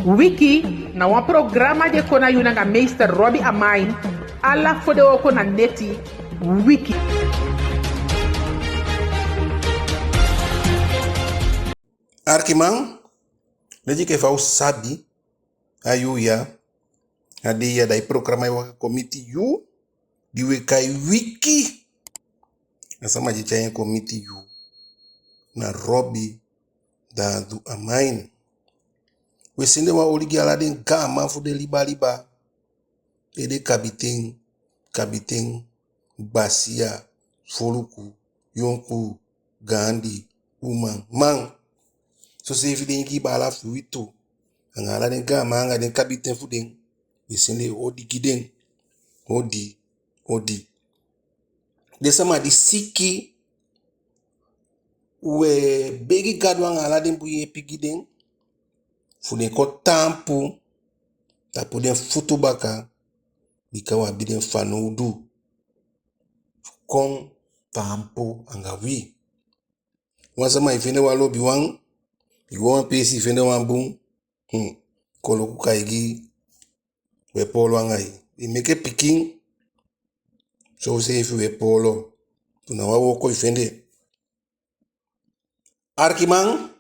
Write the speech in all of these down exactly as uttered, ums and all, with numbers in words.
Wiki na wan programa di e kon na yu nanga meester Robbie Amain, ala fodewooko na neti. Wiki. Arkiman, leti enke fa u sabi, a yuu ya, a dei ya, da i programa e waka kon miti yu, di u e kai Wiki. A sama di e tyai en kon miti yu na Robbie Dadu Amain. U e sende wan oli gi ala den gaaman fu den liba liba. Ede kabiten, kabiten, basiya, foluku, yonkuu, gaandi, uman, man. Soseefi den Ingii baala fu wi tu, anga ala den gaaman anga den kabiten fu den. U e sende odi gi den. Odi, odi. Den sama di siki, u e begi Gadu anga ala den bun yeepi gi den, fu den kon taampu tapu den futu baka, bika u abi den fanowdu fu kon taampu anga wi. Wan sama, i fende wan lobiwan, i go wan peesi, i fende wan bun, hmm, koloku kai gi, u e poolo anga i. I meke pikin, soseefi u e poolo. Tu na wan wooko i fende. Arkiman,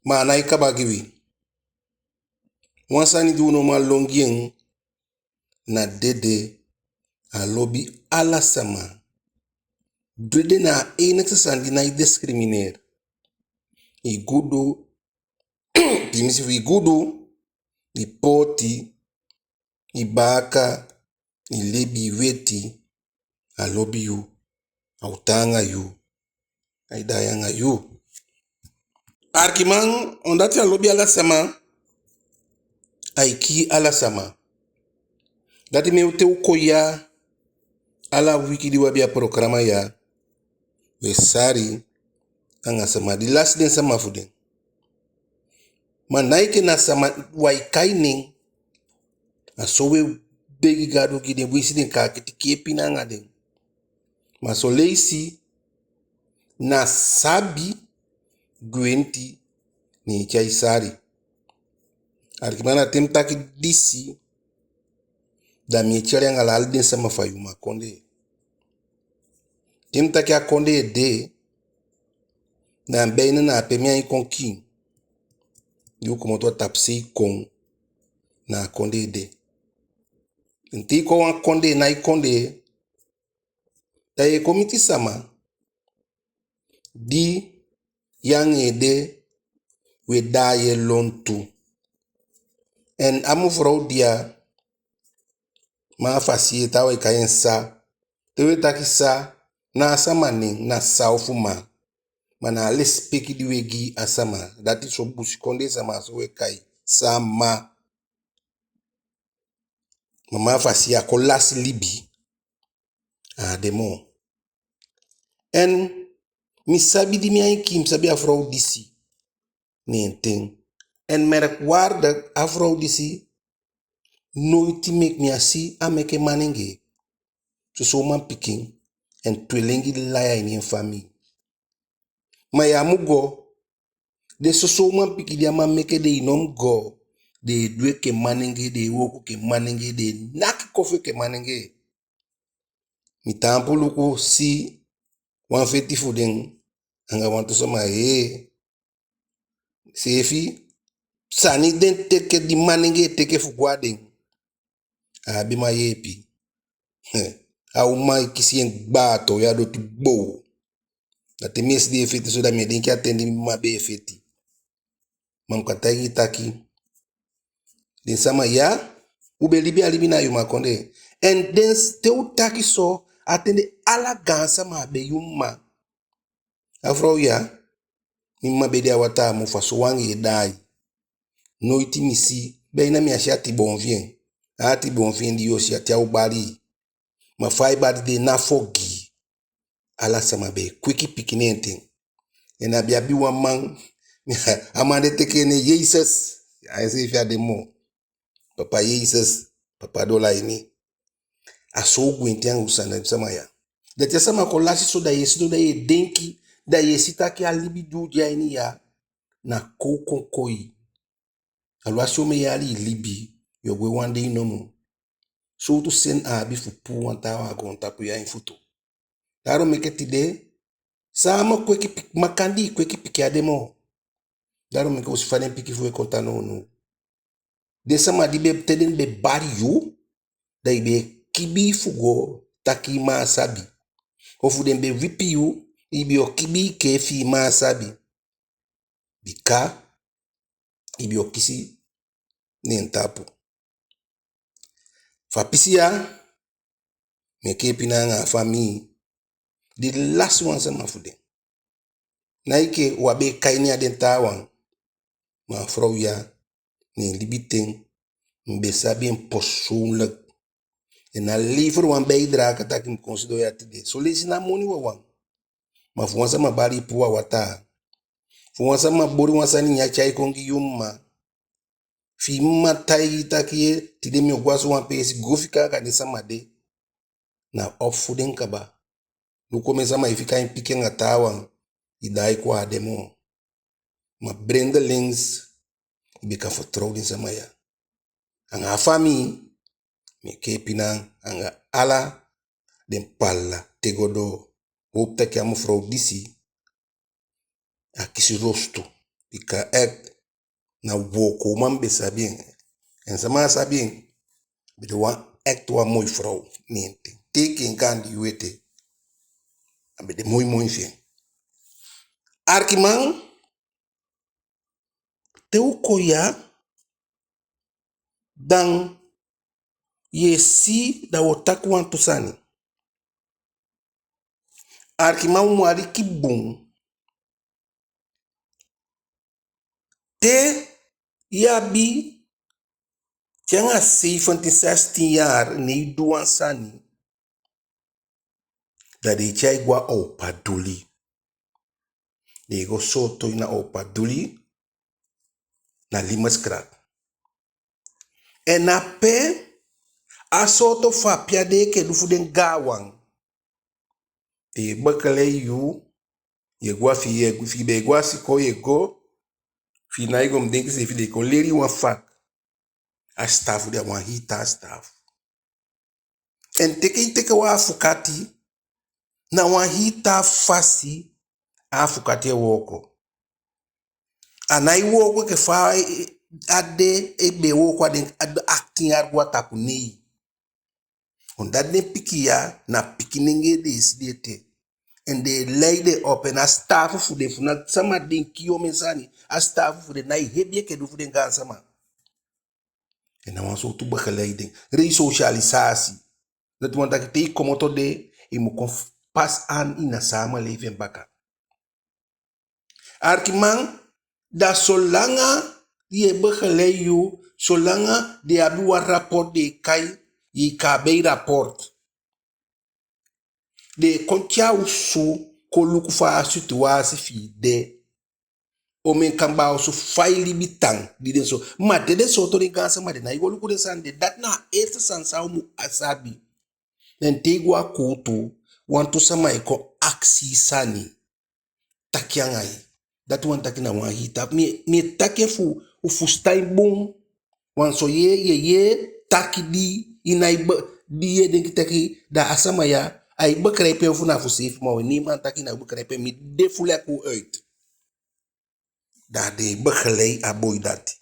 ma a nái kaba gi wi. Wan sani di u no man lon gi en, na dede. A lobi ala sama. Dede na a enigste sani di nái discrimineer. I gudu, piimisi fu i gudu, i pooti, i baaka, i lebi, i weti, a lobi yu, a o tan anga yu, ai daai anga yu. Arkiman, on dati a lobi ala sama, ai kii ala sama. Dati meke te u kon ya, ala wiki di u abi a programa ya, u e sali anga sama di lasi den sama fu den. Ma nái enke na sama u e kai nen, a so u e begi Gadu gi den, winsi den kaakiti kee pina anga den. Ma son leisi na sabi gwenti ne e tyai sali. Arkiman, na te mi taki disi, da mi e tyali anga ala den sama fu a Yuma kondee. Te mi taki a kondee de, na a beina na a pe mi ain kon kiin. Di u komoto a tapusei kon, na a kondee de. En te i kon wan kondee, nái kondee, da i e kon miti sama di yu anga en de, u e daai e lontu. En a mevrouw di ya, ma a fasi e tan, u e kai en sa. Te u e taki sa, ná a sama nen, na sa ofu ma. Ma na a lesipeki di u e gi a sama. Dati so busikondee sama, a so u e kai sa ma. Ma ma a fasi a kon lasi libi. A á de moo. En mi sabi di mi ain kiin, mi sabi a frow disi. Ne en ten. En merkwaardig, a frow disi, noiti meke mi á si a meke manengee. Soso umanpikin, en tweelengi lai a ini en famii. Ma yu á mu go. Den soso umanpikin di a man meke, den e no mu go. Den e du enke manengee, den e wooko enke manengee, den e naki kofu enke manengee. Mi taampu luku si wan feti fu den anga wantu sama, ee. Seefi sani den teke, di manengee teke fu go a den, a á be man yeepi. A uman e kisi en gbaa towe a doti gbow. Da te mi e si den e feti so, da mi e denki a ten di mi mma be e feti. Ma mi kan taigi yu taki, den sama ya, u be libi a libi na Yuma kondee. En den s-, te u taki so, a ten de ala gaansama be Yuma. A frow ya, mi mma be de a wataa mofu, a so u anga en e daai. Noiti mi si, be na mi á si ati boon fi en. A ati boon fi en di yu o si, a te a o bali. Ma fa ai bali de, ná fu ogii. Ala sama be e kweki pikin ne en ten. En a be abi wan man, a man de teke en nen Jesus. A enseefi á de moo. Papa Jesus, Papa Dolaini. A so u gwenti anga u sani, sama ya. Da te a sama kon lasi so, da yu e sidon, da yu e denki, da yu e si taki a libi di u de a ini ya, na kon u kon koi. Aluwasi omen yali i libi, yo gwe wan dei nomo. Sowtu sen a abi fu puu wan taawan a goontapu ya en futu? Daarom meke tide, sama kweki pik-, makandii kweki pikin á de moo. Daarom meke u si fa den pikin fu u e kon tan nownow. Den sama di be, te den be bali yu, da i be e kibii fu go taki i mma á sabi. Ofu den be wipi yu, i be o kibii ke fi i mma á sabi. Bika i be o kisi neen tapu. Fu a pisi ya, meke pina anga a famii di lasi wan sama fu den. Ná enke u á be e kai nen a den taawan, ma a frow ya, neen libi ten, mi be sabi en persoonlijk. En a lever wan bijdrage taki mi kon sidon ya tide. Son leisi ná moni wawan. Ma fu wan sama bali i puu a wataa, fu wan sama boli wan sani ya tyai kon gi yu mma, fi i mma taigi i taki, ye, tide mi o go a so wan peesi, go fika anga den sama de. Na ofu den kaba. Luku omen sama e fika en pikin anga taawan, i daai kon a á de moo. Ma blindelings, i be kan vertrouw den sama ya. Anga a famii, meke pina anga ala den pala te go doo. Howpu taki a mevrouw disi, a kisi losutu. Bika echt, na wookouman mi be sabi en. En sama á sabi en, a be de wan echt wan moi frow. Neen ten, te enke en gaandi yuu ete, a be de moi moi fi en. Arkiman, te u kon ya, dan ye si da wo taki wantu sani. Arkiman, u mu aliki bun. Te i abi te anga zeventien, zestien jaar, ne i du wan sani, da den e tyai i go a Opa Doeli. Den e go sooto i na Opa Doeli, na Limesgracht. En na pe a sooto fu a piya den enke du fu den gaanwan. Den e begeleid yu, ye go a fi, ye, fi i be e go a sikoo ye go, fi i nái go mi denki seefi den e kon leli wan vak. A sitaafu de a wan hii taa sitaafu. En teke i teke wan afukati, na wan hii taa fasi a afukati e wooko. A nái wooko enke fa a de, e be e wooko a den, a achttien jaar go a tapu, nei. Omdat den pikin ya, na pikinnengee den e si den ete. En den e lei den op, en a sitaafu fu den, fu na sama den kii omen sani, a sitaafu fu den nái hebi enke du fu den gaansama. En na wan sowtu begeleiding. Resocialisatie. Dati wani taki te i komoto de, i mu kon pas aan ini a samenleving baka. Arkiman, da solanga den e begeleid yu, solanga den abi wan rapport den e kai J K B-rapport. Den e kon te a osu kon luku fa a situwasi fi i de. Omen kamba osu fa i libi tan, di den so. Ma te den sooto den gaansama, den nái go luku den sani de. Dati na a eerste sani san u mu sabi. En te i go a kuutu, wantu sama e kon akisi i sani. Taki anga i. Dati wani taki na wan hii taa. Mi, mi e taki en fu u fusutan en bun. Wan son yee, ye yee taki di i nái be, di ye denki taki da a sama ya ai begrijp en, fu na fu seefi, ma we neem aan taki na ai begrijp en, mi de fu leg u uit. Da den e begeleid a boi dati.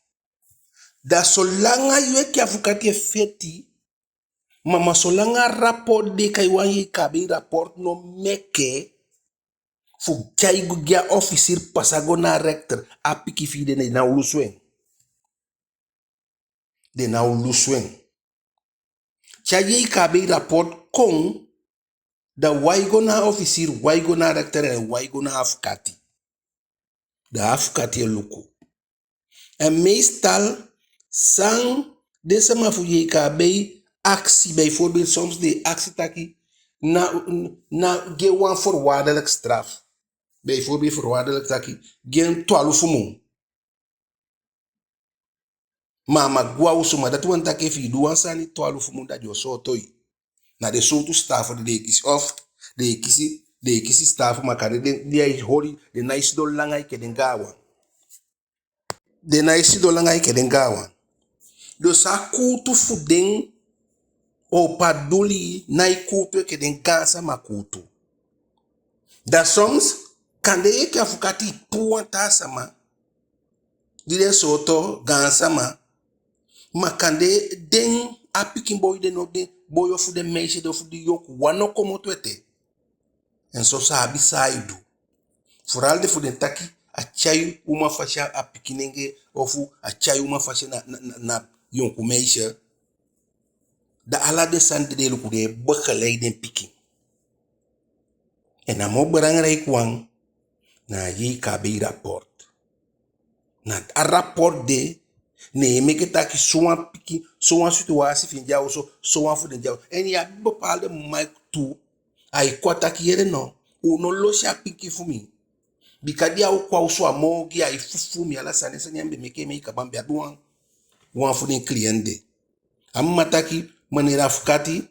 Da solanga yu enke afukati e feti, ma, ma solanga rapport den e kai wan J K B-rapport no meke fu tyai go gi a officier, pasa go na a rechter, a pikin fi i de, ne den ná o lusu en. Den ná o lusu en. Te a J K B-rapport kon, da wai go na a officier, wai go na a rechter, en wai go na a afukati. Da a afukati e luku. En meestal san den sama fu J K B akisi, bijvoorbeeld soms den e akisi taki na, na gi en wan voorwaardelijk straf. Bijvoorbeeld voorwaardelijk taki gi en twalufu mun. Ma a man gwe a osu, ma dati wani taki efu i du wan sani twalufu mun, da den o sooto i. Na den sowtu sitaafu den e kisi, of den e kisi, den e kisi sitaafu, ma kande den, den ai holi, den nái sidon langa enke den gaanwan. den nái sidon langa enke den gaanwan. Dus a kuutu fu den, o paduli, nái kuutu enke den gaansama kuutu. Da soms, kande enke afukati puu wan taa sama, di den sooto gaansama, ma kande den a pikin boi den no, den boi ofu den meisje den ofu den yonkuwan no komoto ete. En soso a abi san ai du. Vooral den fu den taki a tyai uman fasi a pikinenge, ofu a tyai uman fasi na, na, na, na yonku meisje. Da ala den sani de den e luku, den e begeleid den pikin. En a moo belangrijk wan, na a J K B rapport. Na a rapport de, ne e meke taki sowan pikin, sowan situwasi fi en de a osu, sowan fu den de a osu. En yu abi bepaalde mama tu, ai kon a taki yere no, u no lusu a pikin fu mi. Bika di a o kon a osu a moo ogii, ai fufuu mi, ala sani sani, a mi be meke en mei kaba. Mi be abi wan, wan fu den cliënt de. A mama taki, meneer afukati,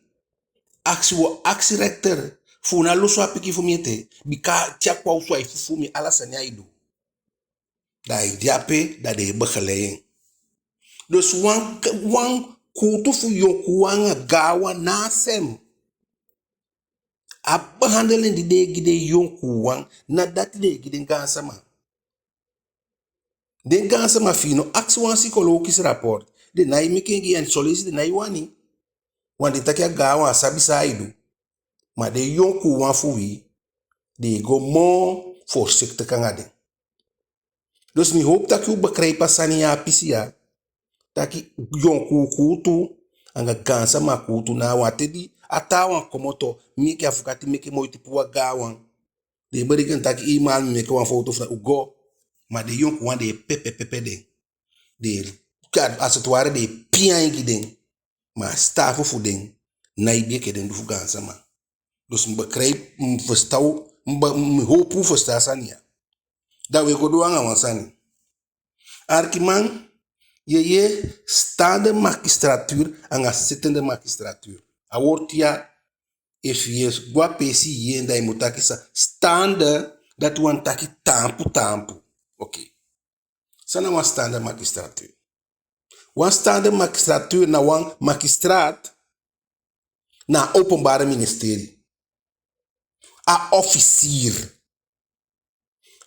akisi, u o akisi rechter fu u ná lusu a pikin fu mi ete, bika te a kon a osu ai fufuu mi, ala sani ai du. Da ai de ape, da den e begeleid en. Dus wan, wan kuutu fu yonkuwan anga gaanwan ná a sem. A behandeling di den e gi den yonkuwan, ná dati den e gi den gaansama. Den gaansama, fi i no akisi wan psychologisch rapport, den nái meke en gi i, en son leisi den nái wani. Want den taki a gaanwan á sabi san ai du. Ma den yonkuwan fu wi, den e go moo voorzichtig anga den. Dus mi howpu taki u begrijp a sani ya, a pisi ya. Taki yonkuu kuutu anga gaansama kuutu ná a wan. Te di a taawan komoto, mi enke afukati meke moiti puu a gaanwan, den e bereken taki, i man, mi meke wan fowtu fu na u go. Ma den yonkuwan den e pepe pepe den. Den e, als het ware, den e pii ain gi den. Ma a sitaafu fu den nái be enke den du fu gaansama. Dus mi begrijp, mi fusutan, mi be-, mi howpu u fusutan a sani ya. Da u e go doo anga wan sani. Arkiman, yu e yee staande magistratuur anga zittende magistratuur. A wowtu ya, efu yu e go a peesi yu e yee en, da yu mu taki san. Staande, dati wani taki taampu taampu. Oké. San na wan staande magistratuur? Wan staande magistratuur na wan magistraat na a openbare ministerie. A officier.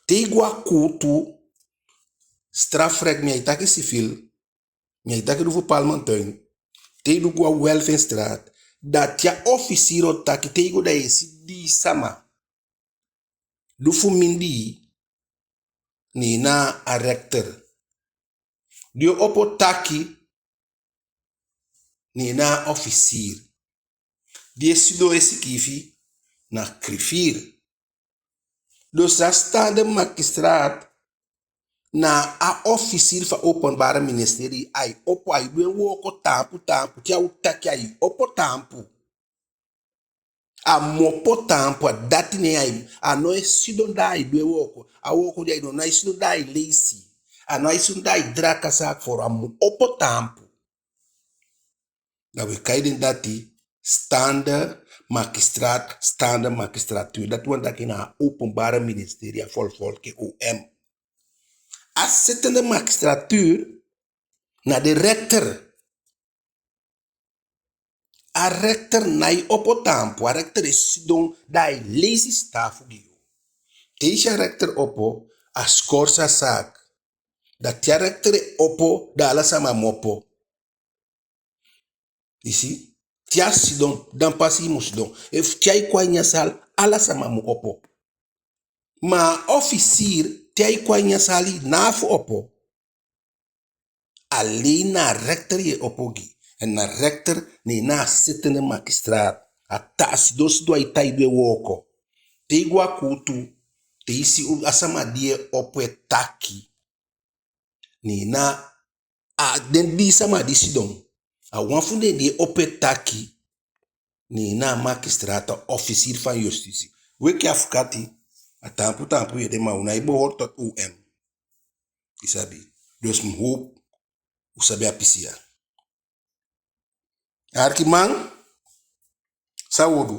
Te i go a kuutu, strafrecht, mi á e taki civiel, mi á e taki du fu Palmentuin. Te i du go a Welvinstraat, da te a officier o taki, te i go da yu e si dii sama du fu mindii, ne en na a rechter. Di o opo taki, ne en na a officier. Di e sidon e sikiifi, na griffier. Dus a staande magistraat na a officier fu a openbare ministerie, ai opo, ai du en wooko taampu taampu. Te a o taki, ai opo taampu. A mu opo taampu, a dati ne ai, a no e sidon da ai du en wooko. A wooko di ai du, a no e sidon da ai leisi. A no e sidon da ai draag a zaak voor, a mu opo taampu. Da wi e kai den dati staande magistraat, staande magistratuur. Dati wani taki na a openbare ministerie, a vervolg, O M. A zittende magistratuur na de rechter. A rechter nái opo taampu, a rechter e sidon da ai leisi sitaafu gi yu. Te i si a rechter opo, a schors a zaak. Da te a rechter e opo, da ala sama mu opo. I si? Te a sidon, dan pas i mu sidon. Efu te ai kon a ini a zaal, ala sama mu opo. Ma a officier, te ai kon a ini a zaal, i ná abi fu opo. Alleen na a rechter yu e opo gi. En na a rechter, ne en na a zittende magistraat. A ta-, a sidon sidon ai tan e du en wooko. Te i go a kuutu, te i si a sama di e opo e taki, ne en na a, den dii sama di sidon, a wan fu den di e opo e taki, ne en na a magistraat, a officier van justitie. Wi enke afukati, a taampu taampu yu e de, ma u nái behoort tot O M. I sabi. Dus mi howpu u sabi a pisi ya. Arkiman, san wi o du?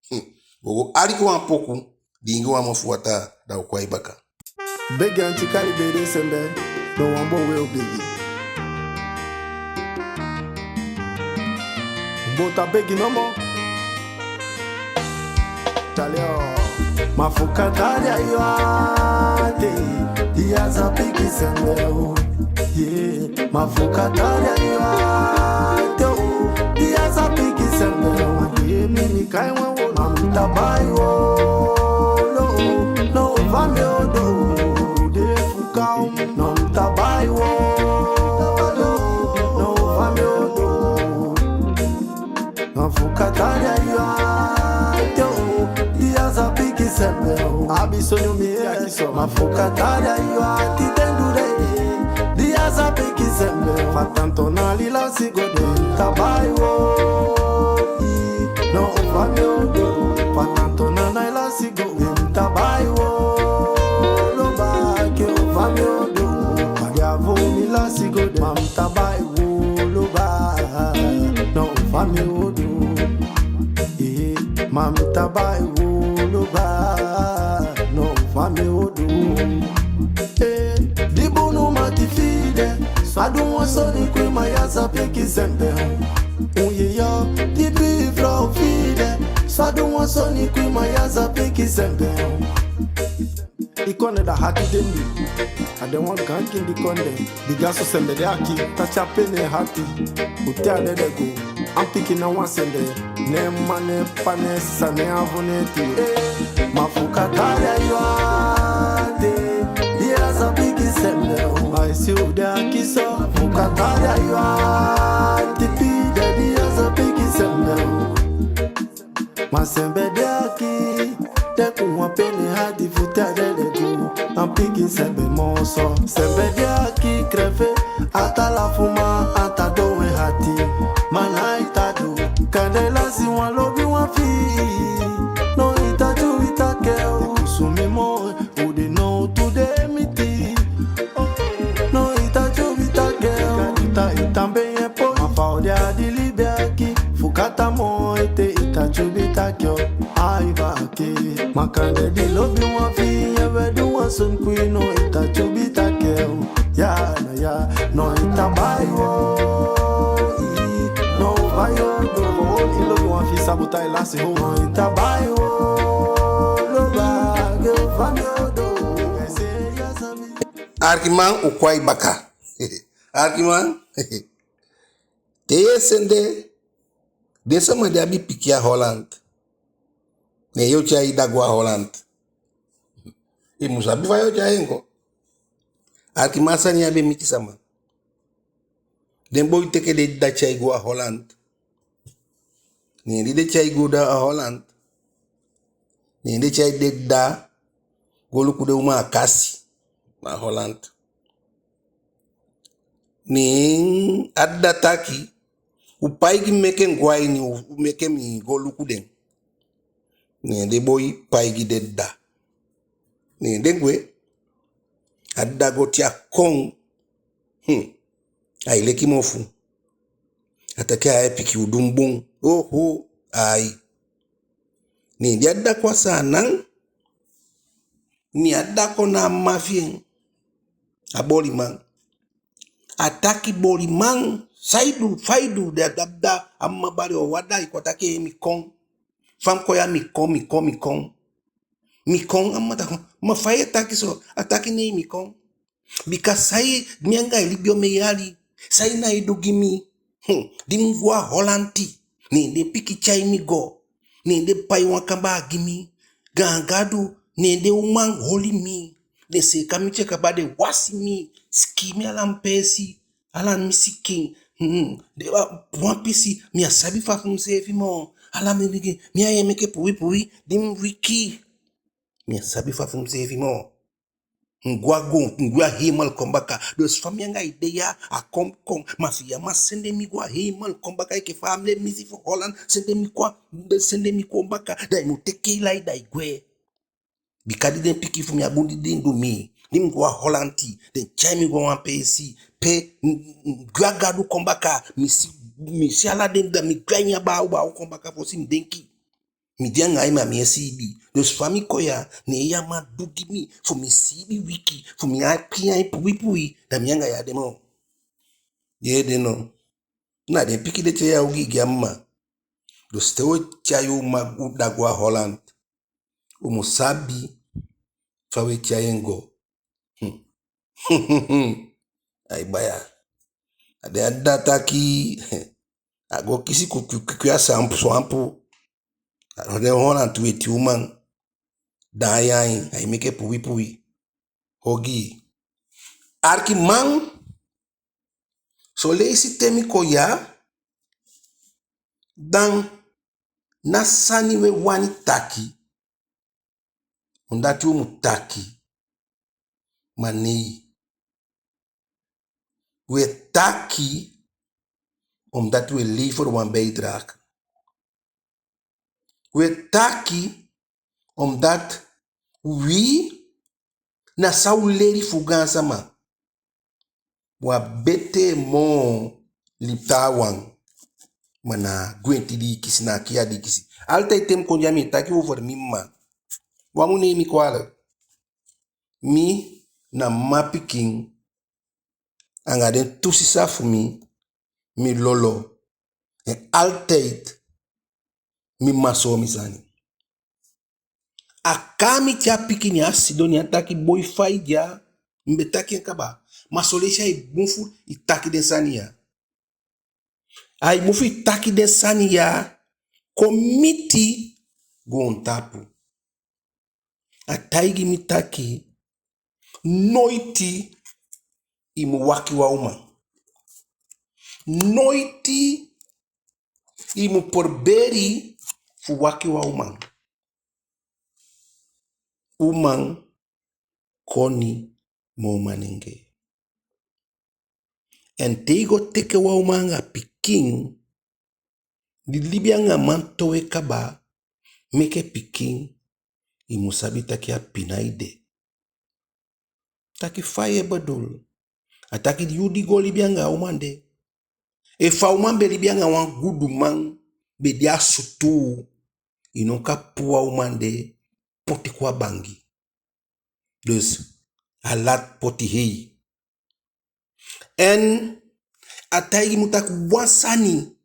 Hm. Wi o go aliki wan poku, diingi wan mofu wataa, da u kon a i baka. Don wan bo we o begi. Bo ta begi nomo. Tale o. Ma fu kata di a yu ati, di a sa piki sembe o. Yeah. Ma fu kata di a yu ati o, di a sa piki sembe o. Yeah, mi mi kai wan wo, ma mi ta bai wo. Lo, no, fa mi o du. De fu ka o, no, mi ta bai wo. Lo, no, fa mi o du. Ma fu kata di a yu ati o, di a sa piki sembe o. Abi soni mi e aki so. Ma fu kata di a yu ati den du de, di a sa piki sembe o. Fa tanto na lila si go de, mi ta bai wo. I, no, fa mi o du. Fa tanto na na lila si go de, mi ta bai wo. Lo ba ke o fa mi o du. Fa di a vo mi la si go de, ma mi ta bai wo. Lo ba, no, fa mi o du. Eh, ma mi ta bai wo, lo ba, no, fa mi o du. Eh, di bunu mati fi de, sa du wan soni kwi ma ya sa piki sembe. Un ye yo, di bi fro fi de, sa du wan soni kwi ma ya sa piki sembe. I kondee da hati de mi. A de wan gaan kiin di kondee. Bika so sembe de aki, ta tyape ne hati. U te a dede go. An piki na wan sembe. Ne mma ne ppa ne sisa ne avo ne tio. Ma fu kata di a yu ati, di a sa piki sembe o. Ma i si u de aki so. Fu kata di a yu ati, pi de di a sa piki sembe o. Ma sembe de aki, de ku wan pene hati fu te a dede go. An piki sembe moo so. Sembe de aki krefe, a ta lafu ma a ta don en hati. Ma na i ta du, kande lasi wan lobi wan fi. No i ta tyubi ta ke o. Kusu mi moo, u de no tu de miti. No i ta tyubi ta ke o. I ta, i ta ben ye po. Ma fa u de a di libi aki. Fu kata moo ete i ta tyubi ta ke o. Ai baki. Ma kande di lobi wan fi ye we du wan soni kwi, no i ta tyubi ta ke o. Ya na ya. No i ta bai wo. I, no bai wo. Do wo i lobi wan fi sabuta i lasi ho. No i ta bai wo. Lo ba ge fa mi o du. Alikiman, u kon a i baka. Alikiman, te ye sende, den sama di abi pikin a Holland, ne yo tyai i dda go a Holland. I mu sabi fa yo tyai en go. Alikiman, a sani ya be miti sama. Den boi teke den dda tyai go a Holland. Ne di den tyai go da a Holland, ne den tyai den dda go luku den uman a kasi na Holland. Ne a dda taki, u pai gi mi meke mi go a ini, u meke mi go luku den. Ne den boi pai gi den dda. Ne den gwe, a dda go te a kon. Hmm. Ai leki mofu. A taki: "Ai, pikin, u du mi bun." Oho, ai. Ne di a dda kon a Saanan, ne a dda kon na a mma fi en, a boliman. A taki: "Boliman, san i du, fa i du?" Da a dda, a mma bali: "O, wan dda i kon?" A taki: "Ee, mi kon. Fa mi kon ya, mi kon, mi kon, mi kon. Mi kon." A mma taki: "Ma fa ye taki so?" A taki: "Nee, mi kon. Bika sai mi anga i libi omen yali, sai i nái du gi mi. Hmm, di mi go a Holanti, ne den pikin tyai mi go, ne den pai wan kambaa gi mi. Gaan Gadu, ne den uman holi mi. Den seeka mi te kaba, den wasi mi, sikin mi ala mi peesi, ala mi sikin. Hmm, den wan pisi, mi á sabi fa fu miseefi moo. Ala mi wiki, mi á e meke puwi puwi, di mi wiki. Mi á sabi fa fu miseefi moo. Mi gwe a go, mi gwe a hemel kon baka. Dus fa mi anga i de ya, a kon kon. Ma fi ya man sende mi go a hemel kon baka, enke fa a mi de misi fu Holland, sende mi kon, sende mi kon baka, da i mu teke i lai da i gwe. Bika di den pikin fu mi á bun, di den du mi, di mi go a Holanti, den tyai mi go a wan peesi, pe, mi, mi gwe a Gadu kon baka, mi si, mi si ala den, da mi gwe a ini a baaw baaw kon baka fosi mi denki. Mi de anga i, ma mi e siibi. Dus fa mi kon ya, ne ya man du gi mi, fu mi siibi wiki, fu mi á pikin ain puwi puwi, da mi anga ya de moo. Yee de no. Na den pikin de tyai a ogii gi a mma. Dus te u e tyai u mma da go a Holland, u mu sabi fa u e tyai en go. Hmm. Ai baya. A den a dda taki, a go kisi ku-, ku-, ku-, ku-, a swampu, swampu. A no den Holland weti uman. Da ai, ai meke puwi puwi. Ogii. Arkiman, son leisi te mi kon ya, dan na sani u e wani taki, omdat u mu taki, ma nee. U e taki, omdat u e lever wan bijdrage. U e taki, omdat wi, na san u leli fu gaansama. U á betee moo libi taawan. Ma na a gwenti di i kisi, na a kiya di i kisi. Altijd te mi kon ya mi e taki over mi mma. U á mu neem mi kwalijk. Mi na mma pikin, anga den tu sisa fu mi, mi lolo. En altijd mi mma soi mi sani. A kai mi te a pikin, ne a sidon, ne a taki: boi, fa i de ya? Mi be taki en kaba. Ma son leisi ai bun fu i taki den sani ya. Ai bun fu i taki den sani ya kon miti goontapu. A taigi mi taki, noiti i mu waki wan uman. Noiti i mu proberi fu waki wan uman. Uman koni moo manengee. En te i go teke wan uman anga pikin, di libi anga man towe kaba, meke pikin, i mu sabi taki a pina i de. Taki fa i e bedoel? A taki yu di go libi anga a uman de, efu a uman be libi anga wan guduman, be de a sutuu, i no kan puu a uman de poti kon a bangi. Dus a laat poti hei. En a taigi mi taki wan sani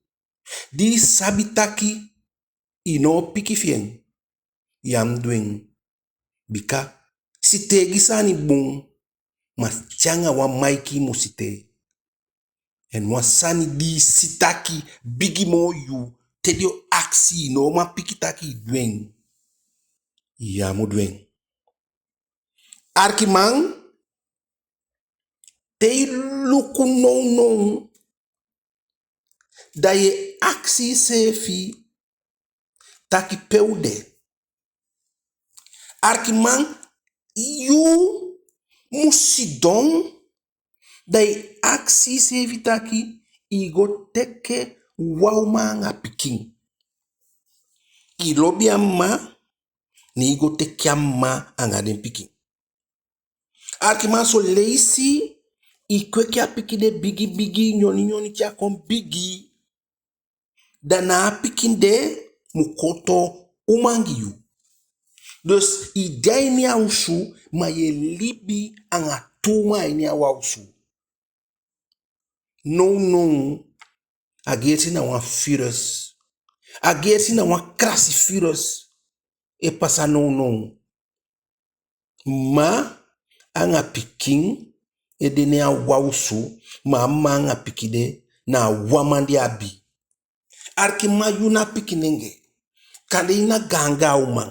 di i sabi taki i no o piki fi en, ya mu du en. Bika sitee gi sani bun, ma te anga wan maiki i mu sitee. En wan sani di i si taki bigi moo yu, te den o akisi i, i no o man piki taki i du en, ya mu du en. Arkiman, te i luku nownow, da i e akisi iseefi taki pe u de. Arkiman, yu mu sidon, da i akisi iseefi taki i go teke wan uman anga pikin. I lobi a mma, ne i go teke a mma anga den pikin. Arkiman, son leisi i kweki a pikin de bigi bigi, nyoni nyoni, te a kon bigi, da na a pikin de mu kon toon uman gi yu. Dus i de a ini a osu, ma i e libi anga tu uman a ini a wan osu. Nownow, a geesi na wan virus. A geesi na wan krasi virus e pasa nownow. Mma anga pikin e de ne a wan osu, ma a mma anga pikin de na a wan man di a abi. Arkiman, yu na pikinengee, kande i na gaangaan uman,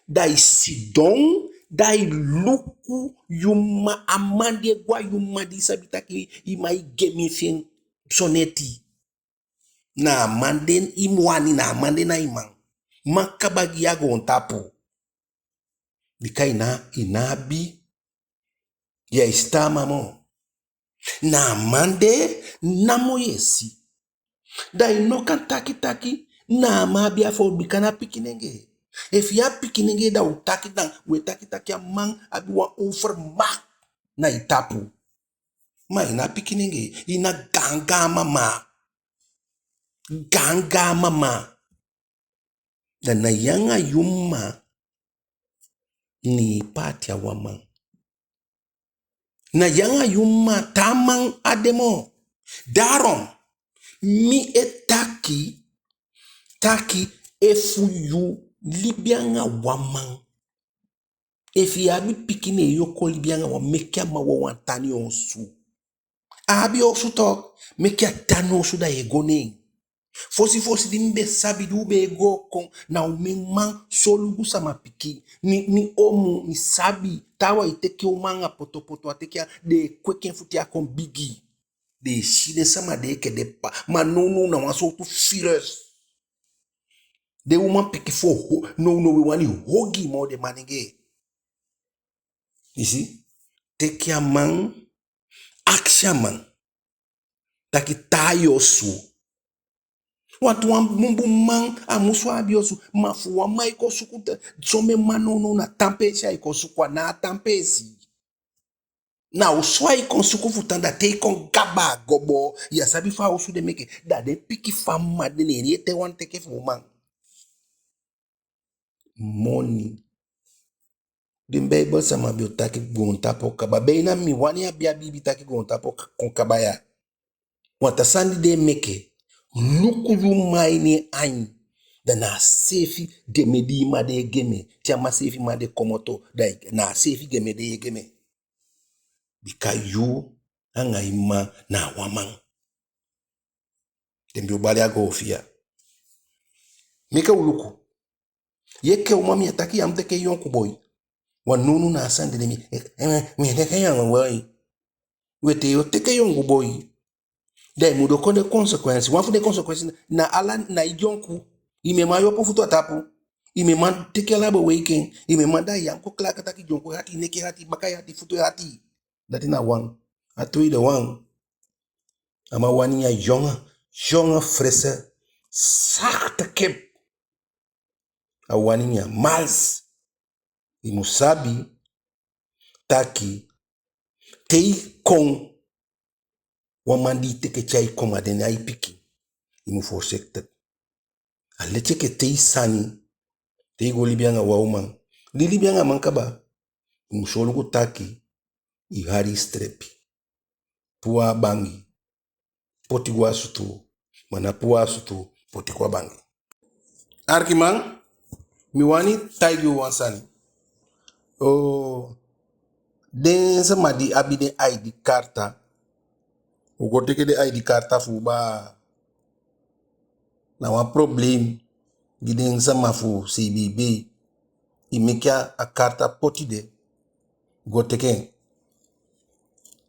da i sidon, da i luku yu mma, a man di e go a yu mma, di i sabi taki i mma e gemi fi en soneti. Na a man de i mu wani, na a man de na i man. Man kaba gi yu a goontapu. Bika i ná, i ná abi, ya e sitaama moo. Na a man de namo yu e si. Da i no kan taki taki na a man abi a fowtu, bika na pikinengee. Efu yu a pikinengee, da u taki, da u e taki taki a man abi wan overmacht na i tapu. Ma i ná pikinengee, i na gaangaan mama. Gaangaan mama. Da na yu anga yu mma ne e paati a wan man. Na yu anga yu mma, taa man á de moo. Daarom mi e taki, taki efu yu libi anga wan man, efu i abi pikin, ne yu o kon libi anga wan, meke a man wawan tan na yu osu. A abi osu toch, meke a tan na osu, da yu e go neen. Fosi fosi di mi be sabi, di u be e go kon, na omen man solugu sama pikin. Mi, mi omu, mi sabi, taawan e teke uman anga potopoto, a teke a, den e kweki en fu te a kon bigi. Den e si den sama de enke den ppa. Ma nownow na wan sowtu virus. Den uman pikin fu o-, nownow e wani ogii moo den manengee. I si? Teke a man, akisi a man taki, taa yu osu. Wantu wan bunbun man, a musu abi osu, ma fu wan man e kon suku te-, somen man nownow na tan peesi ai kon suku, a ná a tan peesi. Na osu ai kon suku fu tan, da te i kon kaba a gobo, yu á sabi fa a osu de meke, da den pikin fu a mma de, ne en ete wani teke fu uman. Moni. Den Beibel sama be o taki goontapu o kaba. Beina mi wani a be a biibi taki goontapu o k-, kon kaba ya. Wan taa sani di den e meke, luku yu mma a ini en ain. Da na a seefi geme di i mma de e geme, te a mma seefi mma de komoto, da i, na a seefi geme de yu e geme. Bika yu anga i mma na wan man. Den be o bali a goonfiya. Meke u luku. Yu enke uman, mi á taki yu á mu teke yonku boi. Wan nownow na a sani de, mi, eh, eh, mi e teke yonku boi. We, te yu o teke yonku boi, da i mu du kon den consequentie. Wan fu den consequentie na ala na i dyonku. I mu e man yu opo futu a tapu. I mu e man teke ala bewoiken. I mu e man, da yu á mu kon klaga taki dyonku e hati, i neki e hati, i baka e hati, futu e hati. Dati na wan. A tweede wan. A man wani nyan, jonge, jonge, frisse, zachte kip. A wani nyan, mais. I mu sabi taki, te i kon, wan man di i teke tyai kon, ma den na i pikin. I mu voorzichtig. A leti enke te i sani, te i go libi anga wan uman, di i libi anga a man kaba, i mu solugu taki i hali i strepi. Puu a bangi, poti go a sutuu, ma ná puu a sutuu, poti go a bangi. Arkiman, mi wani taigi u wan sani. Oo, den sama di abi den I D karta, u go teke den I D karta fu u baa. Na wan problem gi den sama fu C B B. I meke a, a karta poti de, go teke en.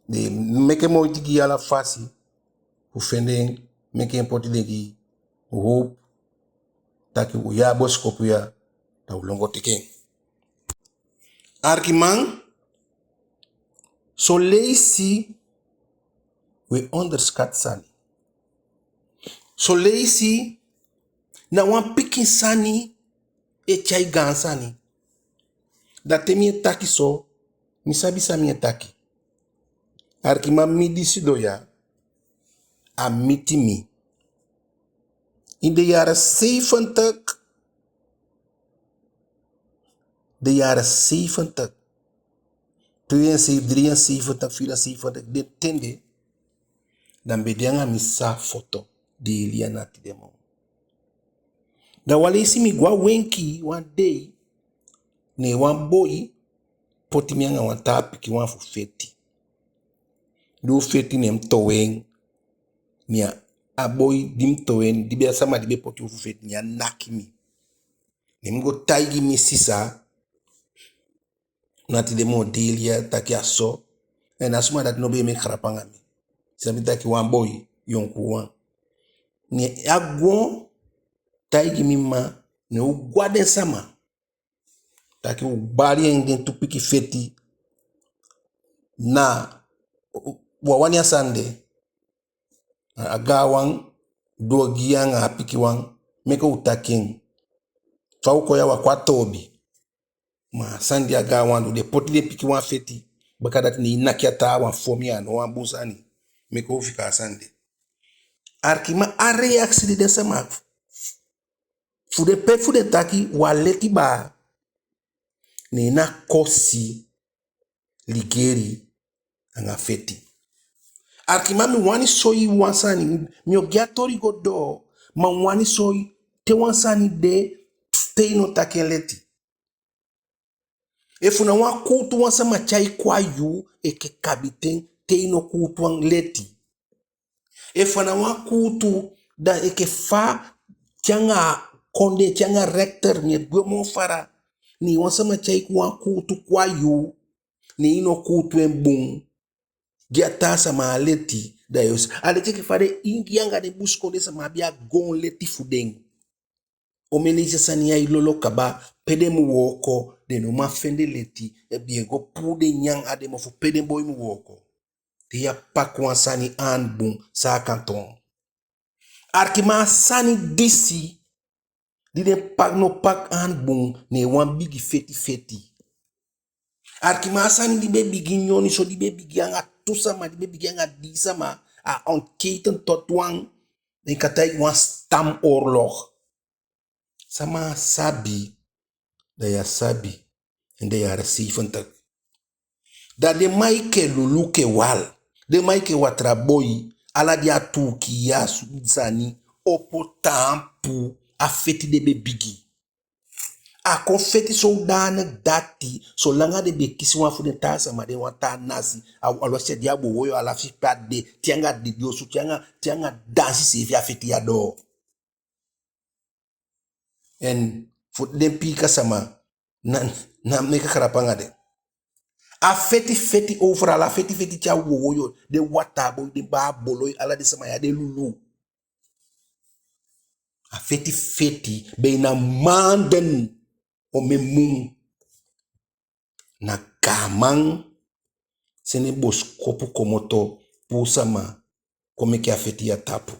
Den meke moiti gi ala fasi fu fende en, meke en poti de gi u. Hoop taki u yee a bosikopu ya, da u lon go teke en. Arkiman, son leisi we onderschat sani. Son leisi na wan pikin sani e tyai gaan sani. Da te mi e taki so, mi sabi san mi e taki. Arkiman, mi di sidon ya, a miti mi. In de jaren zeventig, de jaren zeventig, tweeënzeventig, drieënzeventig, vierenzeventig, den ten de, da mi be de anga mi sisa foto, Delia, na tide moo. Da wan leisi mi go a wenki wan dei, ne wan boi poti mi anga wan taa pikinwan fu feti. Di u feti, ne mi towe en, ne a, a boi di mi towe en, di be a sama di be poti u fu feti, ne a naki mi. Ne mi go taigi mi sisa, na tide moo, Delia, taki a so. En a suma dati no be e meke grap anga mi. Sabi taki wan boi, yonkuwan. Ne a go taigi mi mma, ne u go a den sama. Taki u bali en, den tu pikin feti. Na, u á wani a sani de. A gaanwan du ogii anga a pikinwan, meke u taki en. Fa u kon ya, u á kon a toobi. Ma a sani di a gaanwan du, den poti den pikinwan feti. Bakadati ne i naki a taawan, fon mi, a no wan bun sani. Meke u fika a sani de. Arkiman, a reaksi di den sama Fu den pe fu den taki wan leti baa, ne na kosi, ligeli anga feti. Arkiman, mi wani soi wan sani, mi o gi a toli go doo, ma mi wani soi te wan sani de te i no taki en leti. Efu na wan kuutu wan sama tyai kon a yu enke kabiten te i no kuutu en leti. Efu a na wan kuutu, da enke fa te anga kondee, te anga rechter, mi e gwe moo fara, ne wan sama tyai kon wan kuutu kon a yu, ne i no kuutu en bun, gi a taa sama a leti, da yu o si. A leti enke fa den Ingi anga den busikondee sama abi a goon leti fu den. Omen leisi a sani ya e lolo kaba, pe den mu wooko, den no man fende leti, den be e go puu den nyan a den mofu pe den boi mu wooko. Te yu á paki wan sani aan bun, san a kan toon? Arkiman, a sani disi, di den pak, no pak aan bun, ne wan bigi feti feti. Arkiman, a sani di be bigin nyoni so, di be bigin anga tu sama, di be bigin anga dii sama, a ontketen tot wan, den kan taigi wan stamoorlog. Sama á sabi, da yu á sabi, in de jaren zeventig. Da den man enke Lulu Kewal, den man enke Waterboy, ala den Atuki ya, sani opo taampu, a feti de be bigi. A kon feti zodanig dati, solanga den be kisi wan fu den taa sama, den wan taa nasi, a, alwasi a de a wowoyo, alwasi pe a de, te anga dede osu, te anga, te anga dansi seefi a feti ya doo. En fu den piika sama, na, na meke grap anga den. A feti feti overal, a feti feti te a wowoyo, den Waterboy, den Baa Boloi, ala den sama ya, den Lulu. A feti feti, bijna maanden, omen mun. Na gaaman sende bosikopu komoto, puu sama kon meke a feti ya tapu.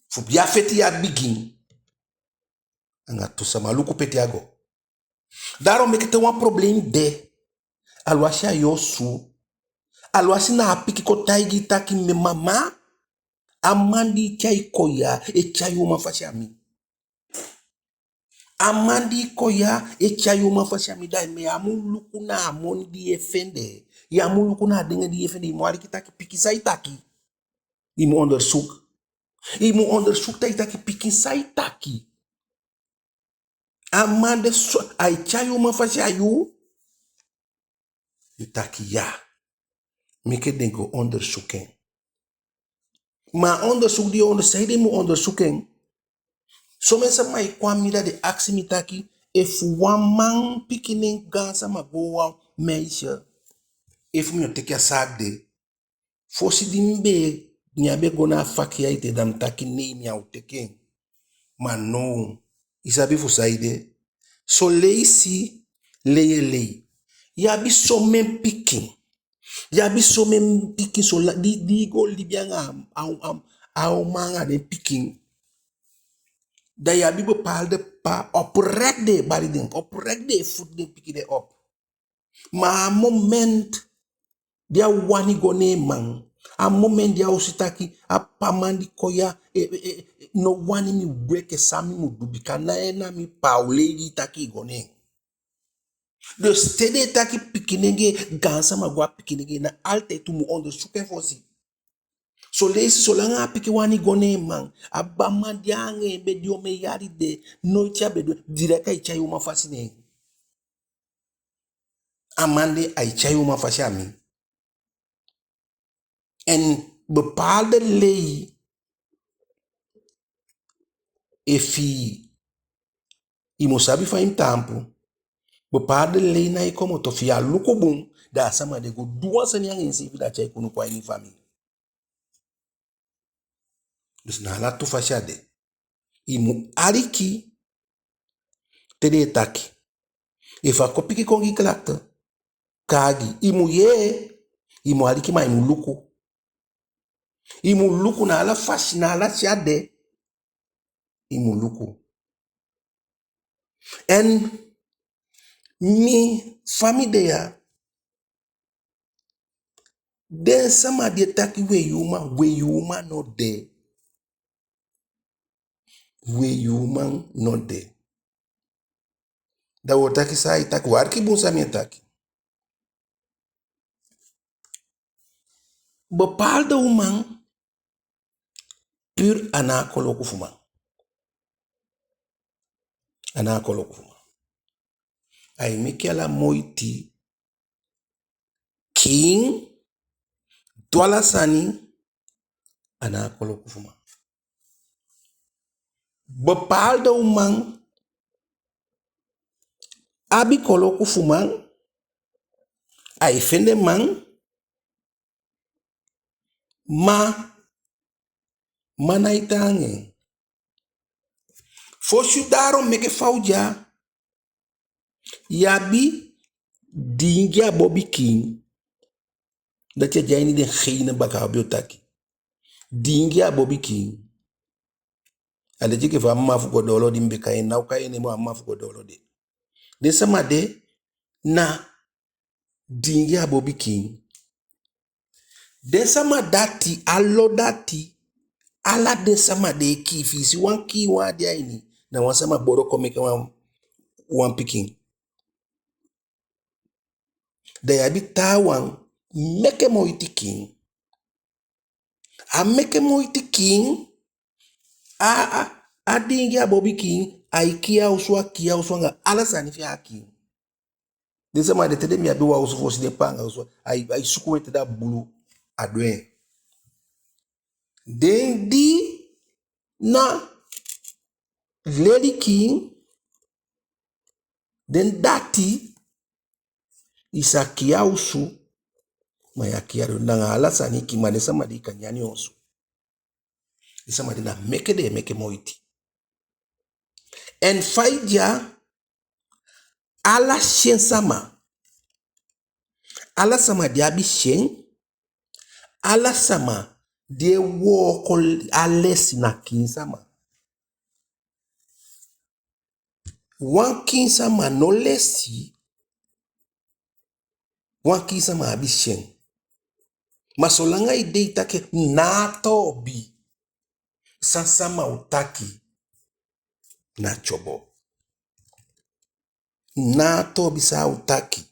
Fu di a feti ya bigin, anga tu sama, luku pe te a go. Daarom meke te wan probleem de, alwasi a yu osu, alwasi na a pikin kon taigi i taki: mi mama, a man di i tyai kon ya, e tyai uman fasi a mi. A man di i kon ya e tyai uman fasi a mi. Da yu á mu luku na a moni di yu e fende. Yu á mu luku na a dengi di yu e fende. I mu aliki taki pikin san i taki. I mu onderzoek. I mu onderzoek, da i taki pikin san i taki. A man de so, ai tyai uman fasi a yu? Yu taki ya. Meke den go onderzoek en. Ma a onderzoek di yu onderzoek, saide i mu onderzoek en? Somen sama e kon a mi, da den akisi mi taki, efu wan man pikin nen gaansama go wan meisje, efu mi o teke a zaak de. Fosi di mi be, mi á be go na a faki ya ete, da mi taki nei, mi á o teke en. Ma now, i sabi fu saide? Son leisi lei e lei. Yu abi somen pikin. Yu abi somen pikin, so la, di, di i go libi anga a, a, a, a uman anga den pikin. Da yu abi bepaalde papa, oprecht den e bali den, oprecht den e voed den pikin den op. Ma a moment di a wani go ne en man, a moment di a o si taki a papa man di kon ya, e, e, e, e, no wani mi weki, san mi mu du, bika na en na mi papa, a o lei di i taki i go ne en. Dus te den e taki pikinenge, gaansama go a pikinenge, na altijd u mu onderzoek en fosi. Son leisi, solanga a pikin wani go ne en man, a baman di anga en be de omen yali de, noiti a be du, direct ai tyai uman fasi ne en. A man de ai tyai uman fasi a mi. En bepaalde lei, efi i mu sabi fa i mu taampu. Bepaalde lei ná e komoto, efi yu á luku bun, da a sama de go du wan sani anga enseefi, da a tyai kunu kon a ini famii. Dus na ala tu fasi a de. I mu aliki te den e taki. Efu a kon pikin kon gi klacht, kaagi. I mu yee, i mu aliki, ma i mu luku. I mu luku na ala fasi, na ala se a de. I mu luku. En mi famii de ya, den sama di e taki wei uman, wei uman no de. wei uman no de. Da wo taki san ai taki, wo aliki bun san mi e taki. Bepaalde uman, puur a ná a koloku fu man. A ná a koloku fu man. Ai meke ala moiti, kiin, du ala sani, a ná a koloku fu man. Bepaalde uman abi koloku fu man, ai fende man, ma man nái tan anga en. Fosi u daai meke fa u de ya, i abi diingi a bobi kiin. Dati a de a ini den genen baka, a be o taki. Diingi a bobi kiin. A leti enke fa a mma fu Godoolo di mi be kai en, ná o kai en moo, a mma fu Godoolo de. Den sama de na diingi a bobi kiin. Den sama dati, a lo dati, ala den sama de e kiin. Fi i si wan kiin wan á de a ini, na wan sama bolo kon meke wan, wan pikin. Da i abi taawan meke moiti kiin. A meke moiti kiin, a, a, a diingi a bobi kiin, ai kiin a osu, a kiin a osu anga ala sani fi en, a kiin. Den sama de te den be abi wan osu fosi, den paanga osu, ai, ai suku ete, da bulu a du en. Den di na leli kiin, den dati, i sa kiin a osu, ma ya kiin a doo, anga ala sani i kiin, ma den sama di i kan nyan a osu. Den sama de na meke den e meke moiti. En fa i de ya, ala sen sama, ala sama di abi sen, ala sama di e wooko a lesi na kiin sama. Wan kiin sama no lesi, wan kiin sama abi sen. Ma solanga i de i taki ná a toobi, san sama o taki na tyobo. Ná a toobi san a o taki.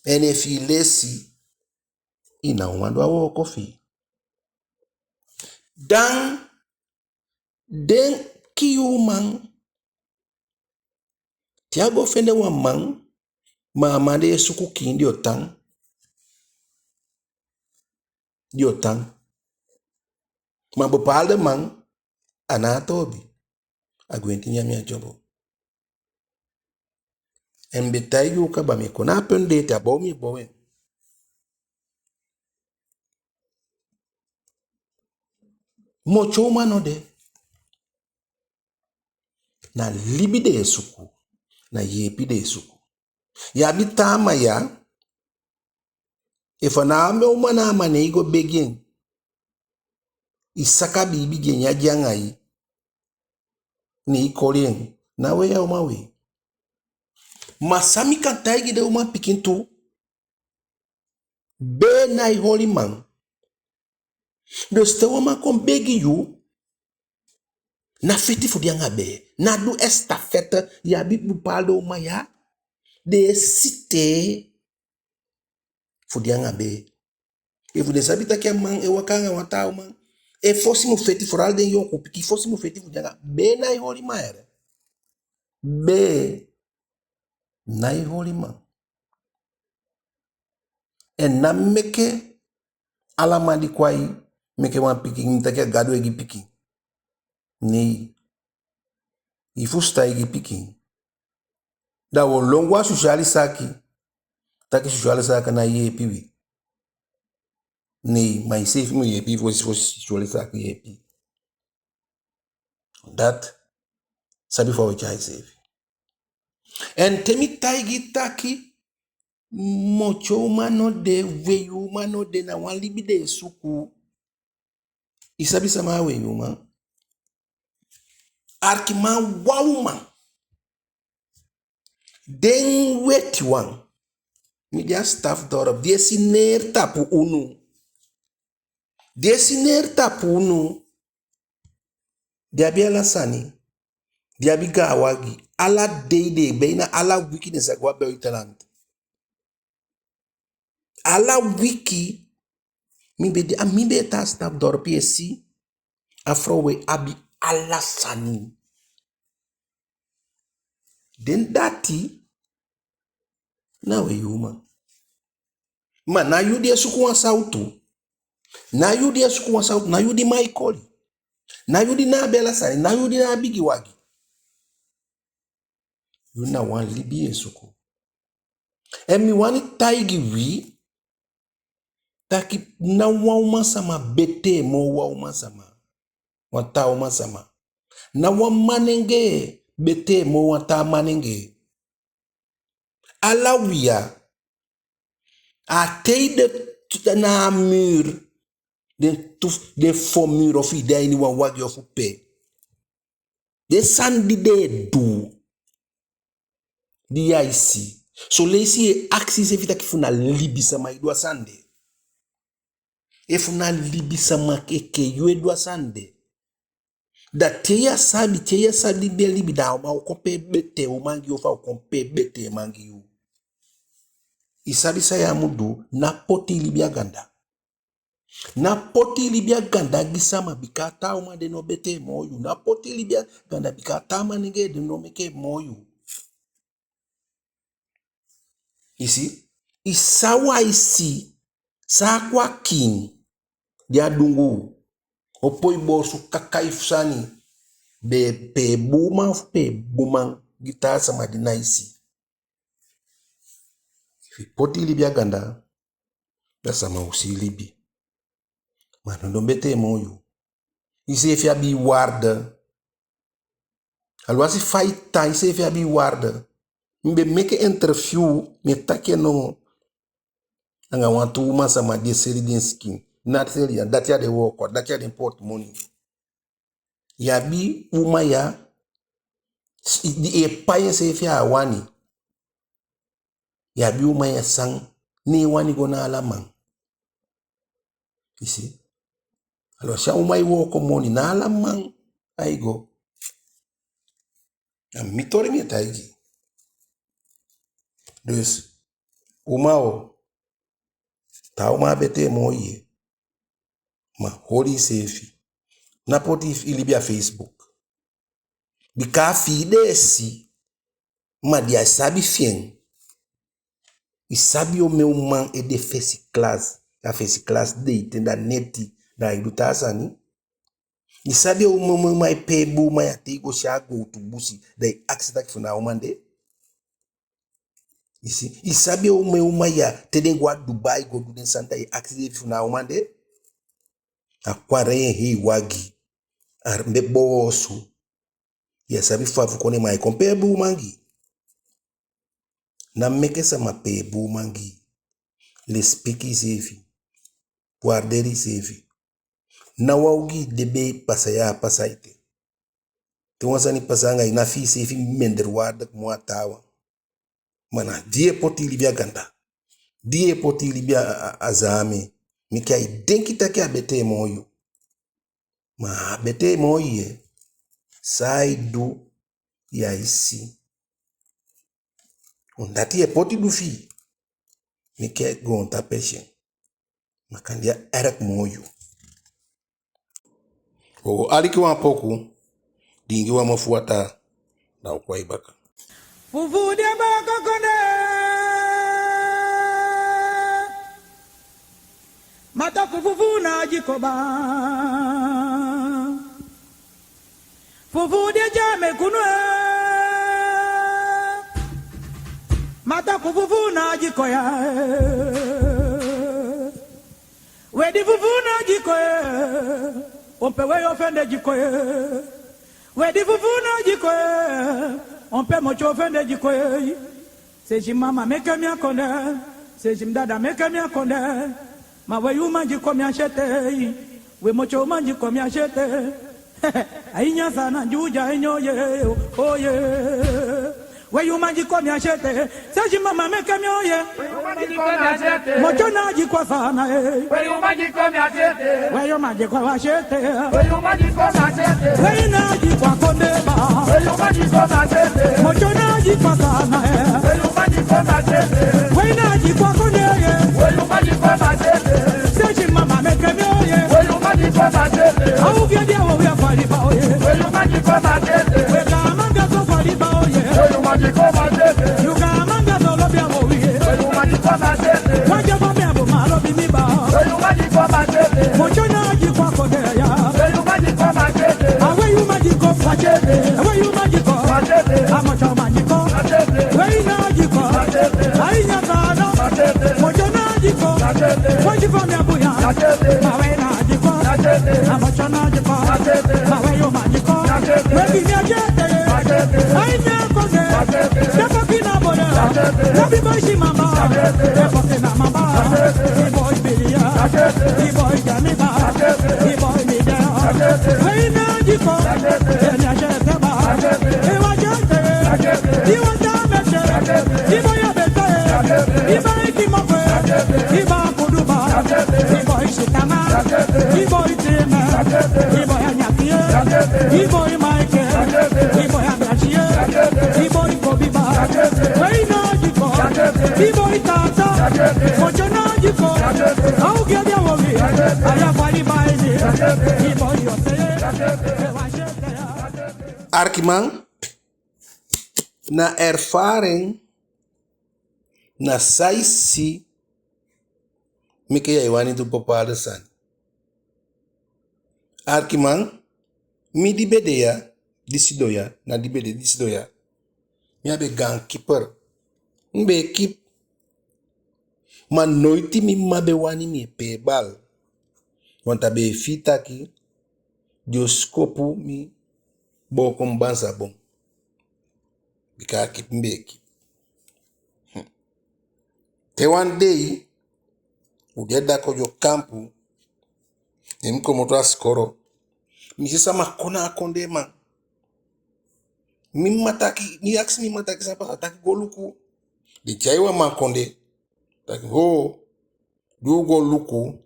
En efu i lesi, i ná o man du a wooko fi i. Dan den kiin uman, te a go fende wan man, ma a man de e suku kiin, den o tan. Den o tan. Ma bepaalde man, a ná a toobi, a gwenti nyan a tyobo. En mi be taigi u kaba, mi e kon na a penti de ete, a bow mi e bow en. Motyo uman no de. Na libi den e suku, na yeepi den e suku. I abi taa man ya, efu a ná a uman, na a man, ne i go begi en, i saka biibi gi en, a de anga i, ne i koli en, ná wei a uman wei. Ma san mi kan taigi den umanpikin tu, bee nái holi man. Dus te wan man kon begi yu, ná feti fu de anga bee. Ná du estafette. I abi bepaalde uman ya, den e sitee fu de anga bee. Efu den sabi taki a man e waka anga wan taa uman, e fosi mu feti, vooral den yonku pikin, fosi mu feti fu de anga bee. Nái holi man, yee. Bee nái holi man. En ná meke ala man di kon a i meke wan pikin, mi taki a Gadu e gi pikin. Nei. I fusutan, e gi pikin. Da wo lon go a sosiali saki, taki sosiali saki nái yeepi wi. Nei, ma iseefi mu yeepi fosi, fosi sosiali saki yeepi. Dati sabi fa wo tyai iseefi. En te mi taigi i taki motyo uman no de, wei uman no de, na wan libi den e suku. I sabi sama a wei uman? Arkiman, wan uman. Den wetiwan, mi de a Stafdorp, di e sineer tapu unu. Di e sineer tapu unu. Den abi ala sani. Den abi gaan wagi. Ala dei den, beina ala wiki den sa go a buitenland. Ala wiki, mi be de, a mi be e tan a Staddorp, i e si, a frow e abi ala sani. Den dati, na we uman. Ma na yu di e suku wan sawtu. Na yu di e suku wan sawtu, na yu di man e koli. Na yu di ná abi ala sani, na yu di ná abi gi wagi. Yu na wan libi yu e suku. En mi wani taigi wi taki ná wan uman sama betee moo wan uman sama, wan taa uman sama. Ná wan manengee betee moo wan taa manengee. Ala wi ya, a te i de na a muur, den tu, den fo muur, ofu i de a ini wan wagi ofu pe. Den sani di den e du, di yu e si. Son leisi yu e akisi iseefi taki fu na libisama e du a sani de. Efu na libisama enke yu e du a sani de, da te yu á sabi, te yu á sabi libi en libi, da a uman o kon pee betee uman gi yu ofu a o kon pee betee man gi yu. I sabi san yu á mu du? Ná poti i libi a ganda. Ná poti i libi a ganda gi sama, bika a taa uman de no betee moo yu. Ná poti i libi a ganda, bika a taa manengee de no meke moo yu. I si? I sa wan i si, sa a kon a kiin di a dunguu, o poi boosu kakai fu sani, be pee buuman fu pee buuman gi taa sama di ná i si. Efu i poti i libi a ganda, da sama o si i libi. Ma a no, no betee moo yu. Iseefi abi i waarde. Aluwasi fa i tan, iseefi abi i waarde. Mi be meke interview, mi e taki en namo, anga wantu uman sama di e seli den sikin. Ná seli ya, dati a den wooko, dati a den portemonnee. Yu abi uman ya, di e pai enseefi a á wani. Yu abi uman ya san ná e wani go na ala man. I si? Aluwasi a uman e wooko moni, na ala man ai go. A mi toli mi e taigi. Dus, uman o, taa uman á betee moo yu. Ma holi iseefi. Ná poti i libi a Facebook. Bika a fi i den e si, ma den á sabi fi en. I sabi omen uman e de fesi klas, a fesi klas de ete, da neti, da ai du taa sani. I sabi omen uman e pee buuman ya, te i go si a gowtu busi, da i akisi taki fu na a uman de. I si, i sabi omen uman ya, te den go a Dubai go du den sani, da i akisi fu na a uman de. A kon a rei en hei wagi, a be boosu. Yu á sabi fa fu kon de, ma ai kon pee buuman gi i. Ná meke sama pee buuman gi i. Lesipeki iseefi. Waarderi iseefi. Ná wan ogii de be e pasa ya a pasa ete. Te wan sani pasa anga i, ná fii iseefi minderwaardig moo a taawan. Ma na di yu e poti i libi a ganda, di yu e poti i libi a, a, a zaame. Meke ai denki taki a betee moo yu. Ma a betee moo yu, san ai du, yu á e si. Omdat yu e poti du fi i. Meke goontapu e si en. Ma kande a erg moo yu. U o aliki wan poku, diingi wan mofu wataa, da u kon baka. Fufu di e booko kondee, ma toku fufu na a dyi koba. Fufu di e dya mekunu e, ma toku fufu na a dyi koya e. We di fufu na a dyi koya e, on pe we o fende dyi koya e. We di fufu na a dyi koya e, on pe motyo o fende dyi koya e. Sesi mama meke mi a kondee, sesi dada meke mi a kondee. Ma we uman dyi kon mi a sete, we motyo uman dyi kon mi a sete. Ai nyan sa na dyu dya e nyo ye, o ye. We yu mandi ko mi a sete. Sesi mama meke mi oye. Mocho na di kwa sana e. We yu mandi ko mi a sete. We yu mandi ko wa sete. We na di kwa konde ba. Mocho na di kwa sana e. We na di kwa konde ye. Sesi mama meke mi oye. Au ge dia wo ya fali ba oye. We ga manga so fali ba oye. Yu ga manga so lo bia wo ye. Wa ja ba mi abo ma lo bi mi ba. Mocho na di kwa konde ya. Awe yu mandi ko. Awe yu mandi ko. Amocho mandi ko. We na di kwa. Ai nya ka na. Mocho na di kwa. Wa di kwa mi abu ya. Awe na di kwa. Amocho na di kwa. Awe yu mandi ko. We bi mi a sete. Ai nya ko ne. Depo kina bole. Wa bi boy si mama. Depo kina mama. Di boy bilia. Di boy jamiba. Di boy mi de. We na di kwa. Enya sete ba. Iwa sete. Iwa sete. Iba ya bete. Iba ikimo kwe. Iba kuduba. Iba isitama. Iba itime. Iba ya nyakie. Iba imaike. Iba ya nyakie. Iba ikobiba. We na di kwa. Iba itata. Mocho na di kwa. Au ge dia wo mi. Aya fali ba ini. Iba yose. Arkiman, na ervaring, na san i si, meke ya e wani du bepaalde sani. Arkiman, mi di be de ya, di sidon ya, na di be de di sidon ya. Mi a be gaan keeper. Mi be e keep. Ma noiti mi mma be wani mi e pee bal. Want a be e fii taki den o sikopu mi booko mi bansabon. Bika a keep mi be e keep. Hmm. Te wan dei, u de a dda kojo kampu, ne mi komoto a sikoro. Mi si sama kon na a kondeman. Mi mma taki, mi akisi mi mma taki san pasa, a taki go luku. Den tyai wan man kon de. Taki ho, di u go luku,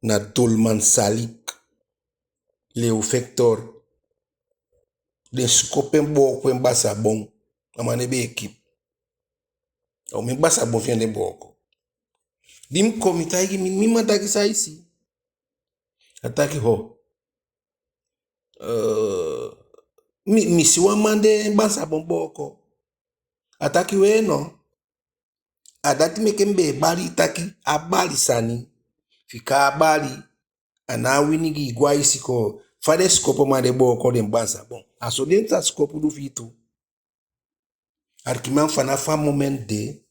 na Dolman Salik, Leo Victor. Den sikopu en booko en bansabon. A man de be e keep. A omen bansabon fi en den booko. Di mi kon mi taigi mi, mi mma taki san i si. A taki ho. Eh, mi, mi si wan man de en bansabon booko. A taki we no. A dati meke mi be e bali taki a bali sani. Fika a bali, a ná a wini gi i gwe a i sikoo. Fa den sikopuman de booko den bansabon, a so den sa sikopu du fi i tu. Arkiman, fanafu a moment de,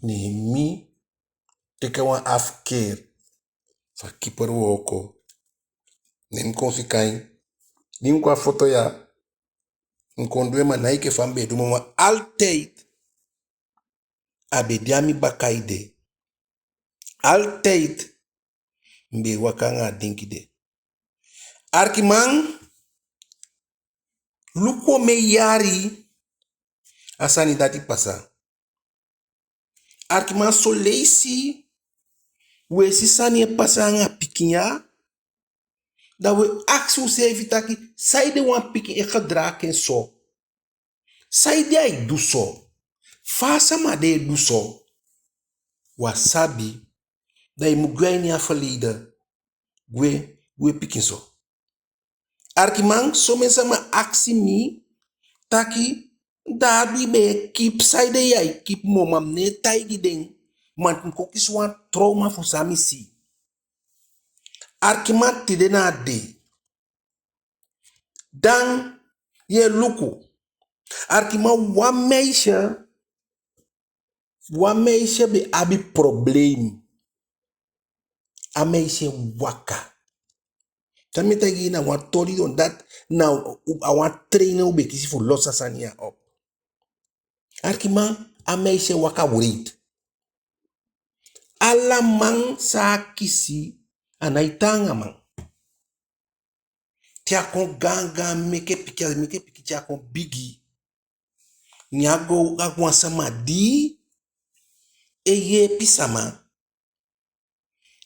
ne mi teke wan afkeer fu a keeper wooko. Ne mi kon fika en. Di mi kon a foto ya, mi kon du en, ma ná enke fa mi be e du, ma altijd a be de a mi baka ede. Altijd mi be e waka anga a denki de. Arkiman, luku omen yali a sani dati pasa. Arkiman, son leisi u e si sani e pasa anga pikin ya, da u e akisi useefi taki, saide wan pikin e gedraag en so? Saide ai du so? Fa a sama de e du so? U á sabi, da i mu gwe a ini a verleden, gwe, gwe pikinso. Arkiman, somen sama akisi mi taki, da a du i be e kip, saide yu ai kip moo? Ma mi ná e taigi den, ma mi kon kisi wan trauma fu san mi si. Arkiman, tide na a dei. Dan yu e luku. Arkiman, wan meisje, wan meisje be abi probleem. A meisje e waka. San mi e taigi yu na wan toli, omdat na a wan training u be kisi fu los a sani ya op. Arkiman, a meisje e waka wreed. Ala man san a kisi, a nái tan anga man. Te a kon gaangaan, meke pikin, a meke pikin te a kon bigi. Ne a go a wan sama di e yeepi sama.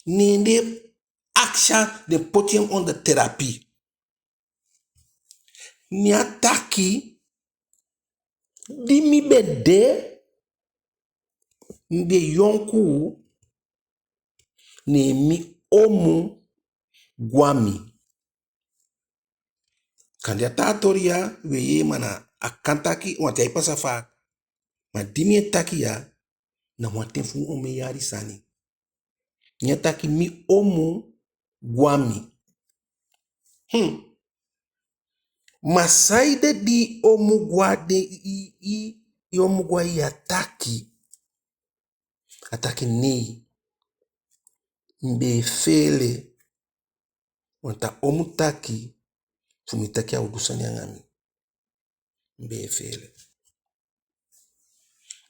Ne den akisi en, den poti en onder therapie. Ne a taki, di mi be de, mi be yonkuu, ne mi omu gwe a mi. Kande a taa toli ya, we yee, ma na a kan taki, want ai pasa fa. Ma di mi e taki ya, na wan ten fu omen yali sani. Ne a taki mi omu gwe a mi. Hmm. Ma saide di i omu gwe a de, i, i, i omu gwe a i, a taki. A taki nee. Mi be e feele. Want a omu taki, fu mi taki a o du sani anga mi. Mi be e feele.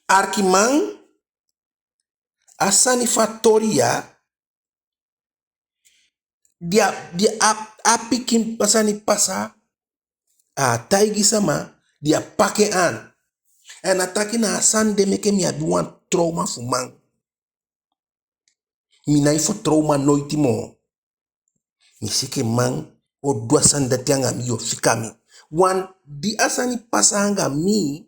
Arkiman, a sani fu a toli ya, di a, di a, a pikin a sani pasa, a taigi sama, di a paki en aan. En a taki na a sani de meke mi abi wan trauma fu man. Mi nái fu trauma noiti moo. Mi si enke man o du a sani dati anga mi, yu o fika mi. Want di a sani pasa anga mi,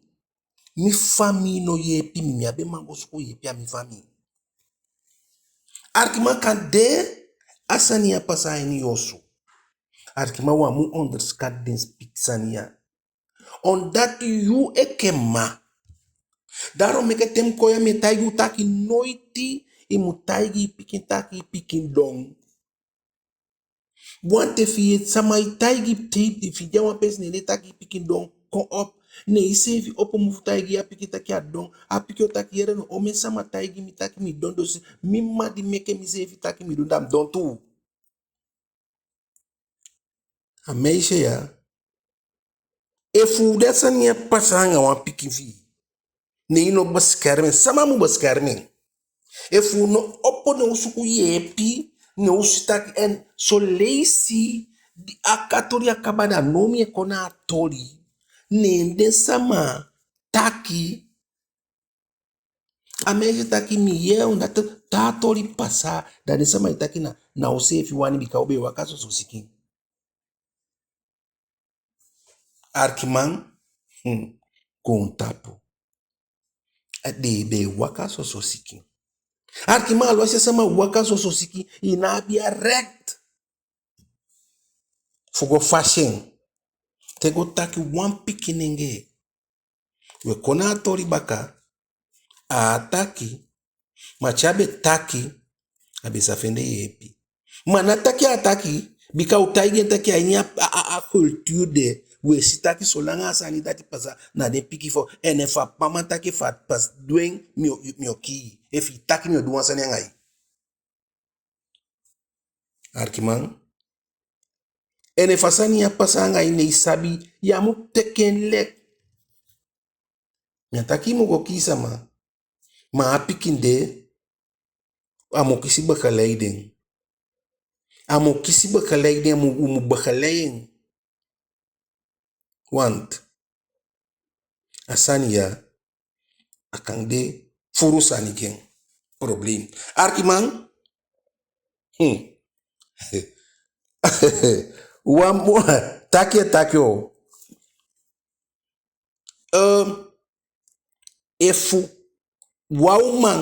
mi famii no yeepi mi, mi á be man go suku yeepi a mi famii. Arkiman, kande a sani ya pasa a ini yu osu. Arkiman, u á mu onderschat den pikin sani ya. Omdat yu enke mma. Daarom meke te mi kon ya mi e taigi u taki noiti i mu taigi i pikin taki i pikin don. Want efu i e, sama e taigi i, te i, efu i de a wan peesi ne den taki i pikin don, kon op, ne iseefi opo mofu taigi a pikin taki a don, a pikin o taki yee no, omen sama taigi mi taki mi don, dus mi mma di meke miseefi taki mi don, da mi don tuu. A meisje ya, efu den sani ya pasa anga wan pikin fi i, ne i no bescherm en, sama mu bescherm en? Efu u no opo ne u suku yeepi, ne u si taki en, son leisi di a toli ya kaba, da now mi e kon na a toli, ne den sama taki, a meisje taki mi yee, omdat taa toli pasa, da den sama e taki na, na u seefi wani, bika u be e waka soso sikin. Arkiman, hmm, goontapu. A den be e waka soso sikin. Arkiman, alwasi a sama waka soso sikin, i ná abi a recht fu go fasi en. Te go taki wan pikinengee. We kon na a toli baka, a á taki, ma te a be taki, a be sa fende yeepi. Ma ná taki a taki, bika u taigi en taki a ini a, a, a, a cultuur de, we si taki solanga a sani dati pasa, na den pikin fu, en efu a paman taki efu a pasa du en, mi o, mi o kii, efu i taki mi o du wan sani anga i. Arkiman. En efu a sani ya pasa anga i, ne i sabi, ya mu teke en lek. Mi á taki i mu go kii sama. Ma a pikin de, a mu kisi begeleiding. A mu kisi begeleiding, a mu, u mu begeleid en. Want a sani ya, a kan de furu sani gi en. Probleem. Arkiman. Hmm. Wan mo-, taki e taki o. Ehm, efu wan uman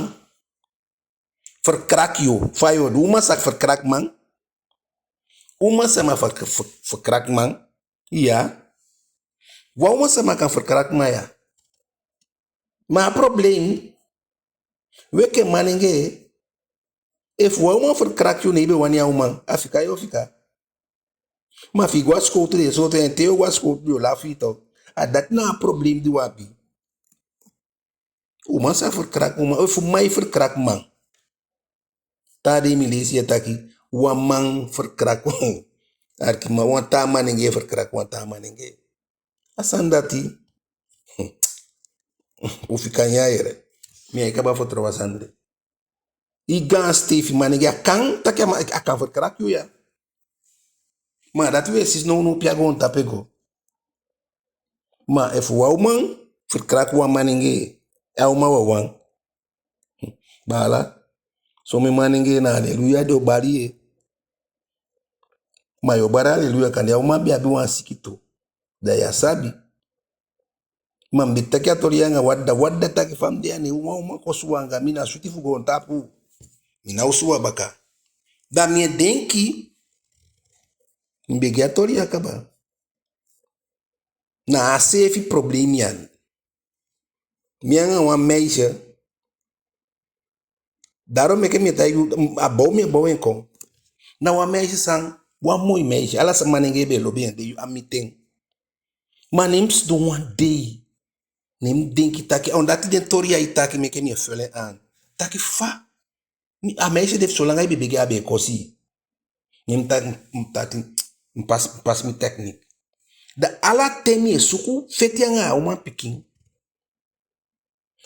verkracht yu, fa yu o du? Uman sa verkracht man? Uman sama ver-, ver-, verkracht man? Ya. Wan uman sama kan verkracht man ya. Ma a probleem, wi enke manengee, efu wan uman verkracht yu, ne i be wani a uman, a fika yu o fika. Ma fi i go a sikowtu, den e sooto en, te yu o go a sikowtu den o lafu i tu. A dati na a probleem di wi abi. Uman sa verkracht uman, efu man e verkracht man. Taa dei mi leisi ya taki wan man verkracht, arkiman, wan taa manengee verkracht wan taa manengee. A sani dati, u fika nyan yee. Mi á e kaba fu taigi a sani de. I gaan stevige manengee, a kan taki a man, a kan verkracht yu ya. Ma dati we si nownow pe a goontapu e go. Ma efu wan uman Verkracht wan manengee, a uman wawan. Baala, somen manengee na aleluya den o bali ye. Ma yu o bali aleluya, kande a uman be abi wan siki tu. Da yu á sabi. Ma mi be taki a toli ya anga Wadda, Wadda taki fa mi de ya, ne wan uman kon suwa anga mi, na switi fu goontapu. Mi ná o suwa baka. Da mi e denki, mi be gi a toli ya kaba. Na a seefi problemi ya. Mi anga wan meisje, daarom meke mi e taigi u, a bow mi e bow en kon. Na wan meisje san, wan moi meisje, ala sama manengee be lobi en, den yu á miti en. Ma ne mi sidon wan dei, ne mi denki taki, a on dati den toli ya e taki meke mi e feel en aan. Taki fa, mi, a meisje de fu solanga i be begi a be e kosi. Ne mi taki, mi taki, mi pasi, mi pasi mi techniek. Da ala ten mi e suku feti anga a uman pikin.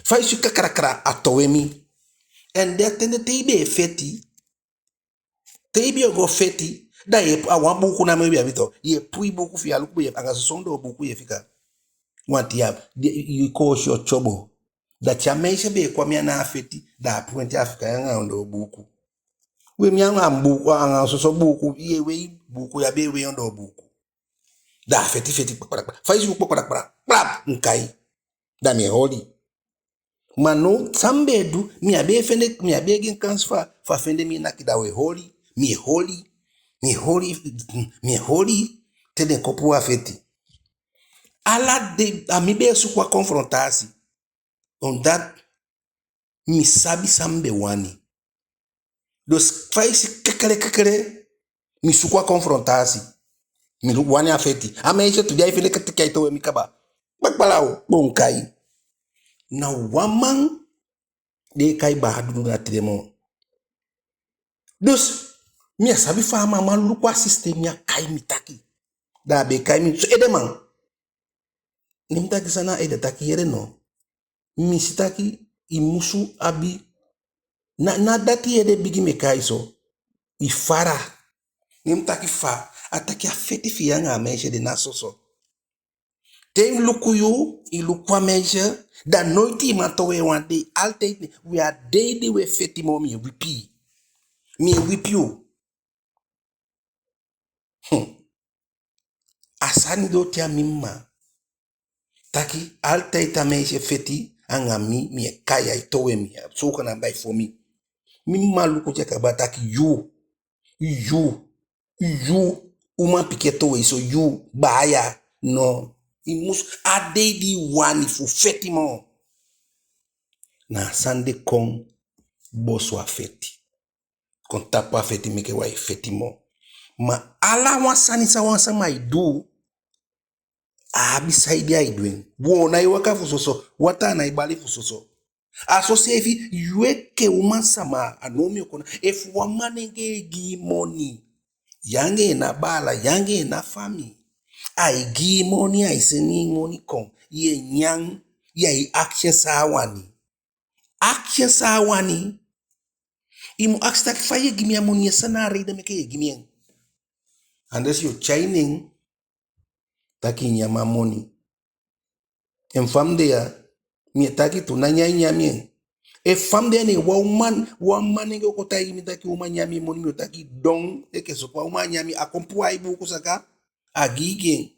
Fa i si kakrakra a towe mi. En den ten de te i be e feti, te i be o go feti, da yu e, a wan buuku namo i be abi to. Yu e puu i buuku fi yu, a luku be yu e, anga soso ondoo buuku yu e fika. Wanti ya, di, i koosi o tyobo. Da te a meisje be e kon a mi ana a feti, da a pwenti a fika yu anga ondoo buuku. We mi anga buuku, anga soso buuku, yu e wei buuku, yu á be e wei ondoo buuku. Da a feti feti kpakpakpa. Fa i si u kpakpakpa, kpap, mi kai. Da mi e holi. Ma now, san mi be e du, mi á be e fende, mi á be e gi en kansi fu a, fu a fende mi e naki, da we holi, mi e holi, mi e holi, mi e holi, te den kon puu a feti. Ala dei, a mi be e suku a konfrontasi. Omdat mi sabi san mi be wani. Dus fa i si kekele kekele, mi suku a konfrontasi. Mi wani a feti. A meisje tu di ai fende keti kai towe mi kaba. Kpakpala o, bon kai. Na wan man den e kai Baa Dudu, na tide moo. Dus, mi á sabi fa a man, man luku a sistemi, a kai mi taki. Da a be e kai mi so, edeman. Ne mi taki san na ede, taki yere no. Mi si taki i musu abi, na, na dati ede bigi mi e kai so. I fara. Ne mi taki fa, a taki a feti fi yu anga a meisje de na soso. Te i luku yu, i luku a meisje, da noiti i man towe en wan dei, altijd ne, we a dei di we feti moo mi e wipi. Mi e wipi yu. Hmm. A sani doo te a mi mma. Taki, altijd a meisje feti anga mi, mi e kai, ai towe mi, a suku na bai fu mi. Mi mma luku te a kaba taki yu, yu, yu, uman pikin e towe i so, yu, baaya, no. I musu, a dei di i wani fu feti moo. Na a sani de kon bosu a feti. Kon tapu a feti, meke wi á e feti moo. Ma ala wan sani san wan sama e du, a abi saide ai du en. Woo nái waka fu soso, wataa nái bali fu soso. A soseefi, yu enke uman sama, a now mi o kon na, efu wan manengee e gi i moni, yu anga en na baala, yu anga en na famii. Ai gi i moni, ai seni i moni kon. Yu e nyan, yu á e akisi en san a wani. Akisi en san a wani. I mu akisi taki fa yu e gi mi a moni, san na a reide meke yu e gi mi en. Anders yu o tyai nen taki i nyan a moni. En fa mi de ya, mi e taki tu, ná nyan i nyan mi en. Efu fa mi de ya ne wan uman, wan manengee o kon taigi mi taki uman nyan mi moni, mi o taki don, enke so fa uman nyan mi, a kon puu a i buuku saka, a gi i gi en.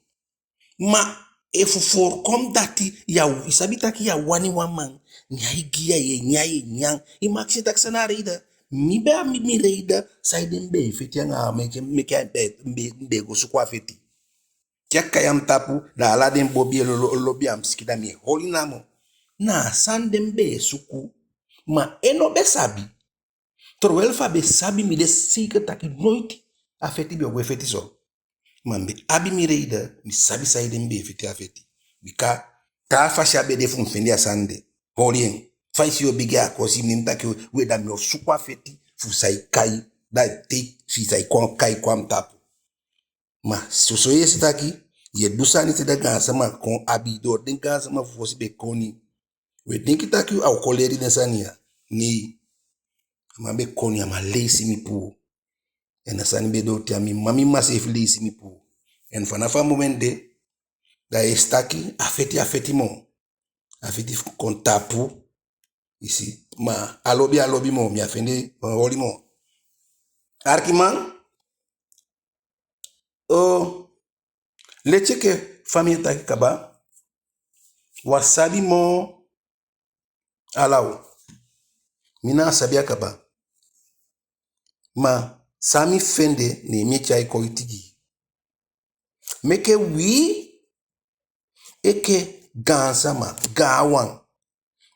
Ma efu voorkom dati, yu á, i sabi taki yu á wani wan man, ne ai gi yu, yu e nyan, yu e nyan. I mu akisi en taki san na a reide. Mi be abi mi reide, saide mi be e feti anga a meisje, meke mi be, mi be, mi be go suku a feti. Te a kai a mi tapu, da ala den bobi e lo, lo, lobi a mi sikin, da mi e holi namo. Na a sani de mi be e suku. Ma en no be sabi. Terwijl fa a be sabi, mi de zeker taki noiti a feti be o gwe feti so. Ma mi be abi mi reide, mi sabi saide mi be e feti a feti. Bika taa fasi á be de fu mi fende a sani de. Holi en. Fa i si yu o bigin a kosi mi, ne mi taki we, da mi o suku a feti fu sa e kai, da te, fi sa e kon kai kon a mi tapu. Ma soso yu e si taki yu e du sani te da gaansama kon abi, doo den gaansama fu fosi be koni. We denki taki a o kon leli den sani ya. Nei. A man be koni, a man leisi mi puu. En a sani be doo te a mi mma, mi mma seefi leisi mi puu. En fanafu a moment de, da yu e si taki a feti, a feti moo. a fiti fu kon tapu. I si, ma a lobi, a lobi moo, mi á fende wan holi moo. Arkiman, o, leti enke fa mi e taki kaba, u á sabi moo ala u. Mi ná sabi a kaba. Ma san mi fende, ne mi e tyai kon e tigi. Meke wi enke gaansama, gaanwan,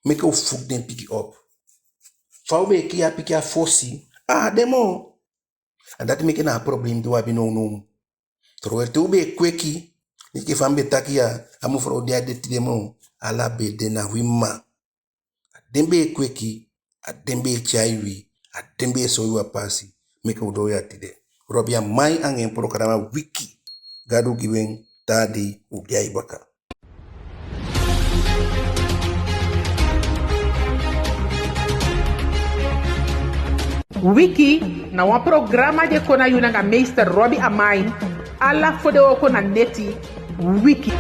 meke u voed den pikin op. Fa u be e kiya pikin a fosi, a á de moo. A dati meke na a problem di u abi nownow. Terwijl te u be e kweki, enke fa mi be taki ya, a mevrouw di á de tide moo, ala be de na wi mma. A den be e kweki, a den be e tyai wi, a den be e soi wi a pasi, meke u doo ya tide. Robi Amain anga en programa Wiki. Gadu gi wi en, taa dei u de ya baka. Wiki na wan programa di e kon na yu nanga meester Robi Amain, ala fodewooko na neti. Wiki.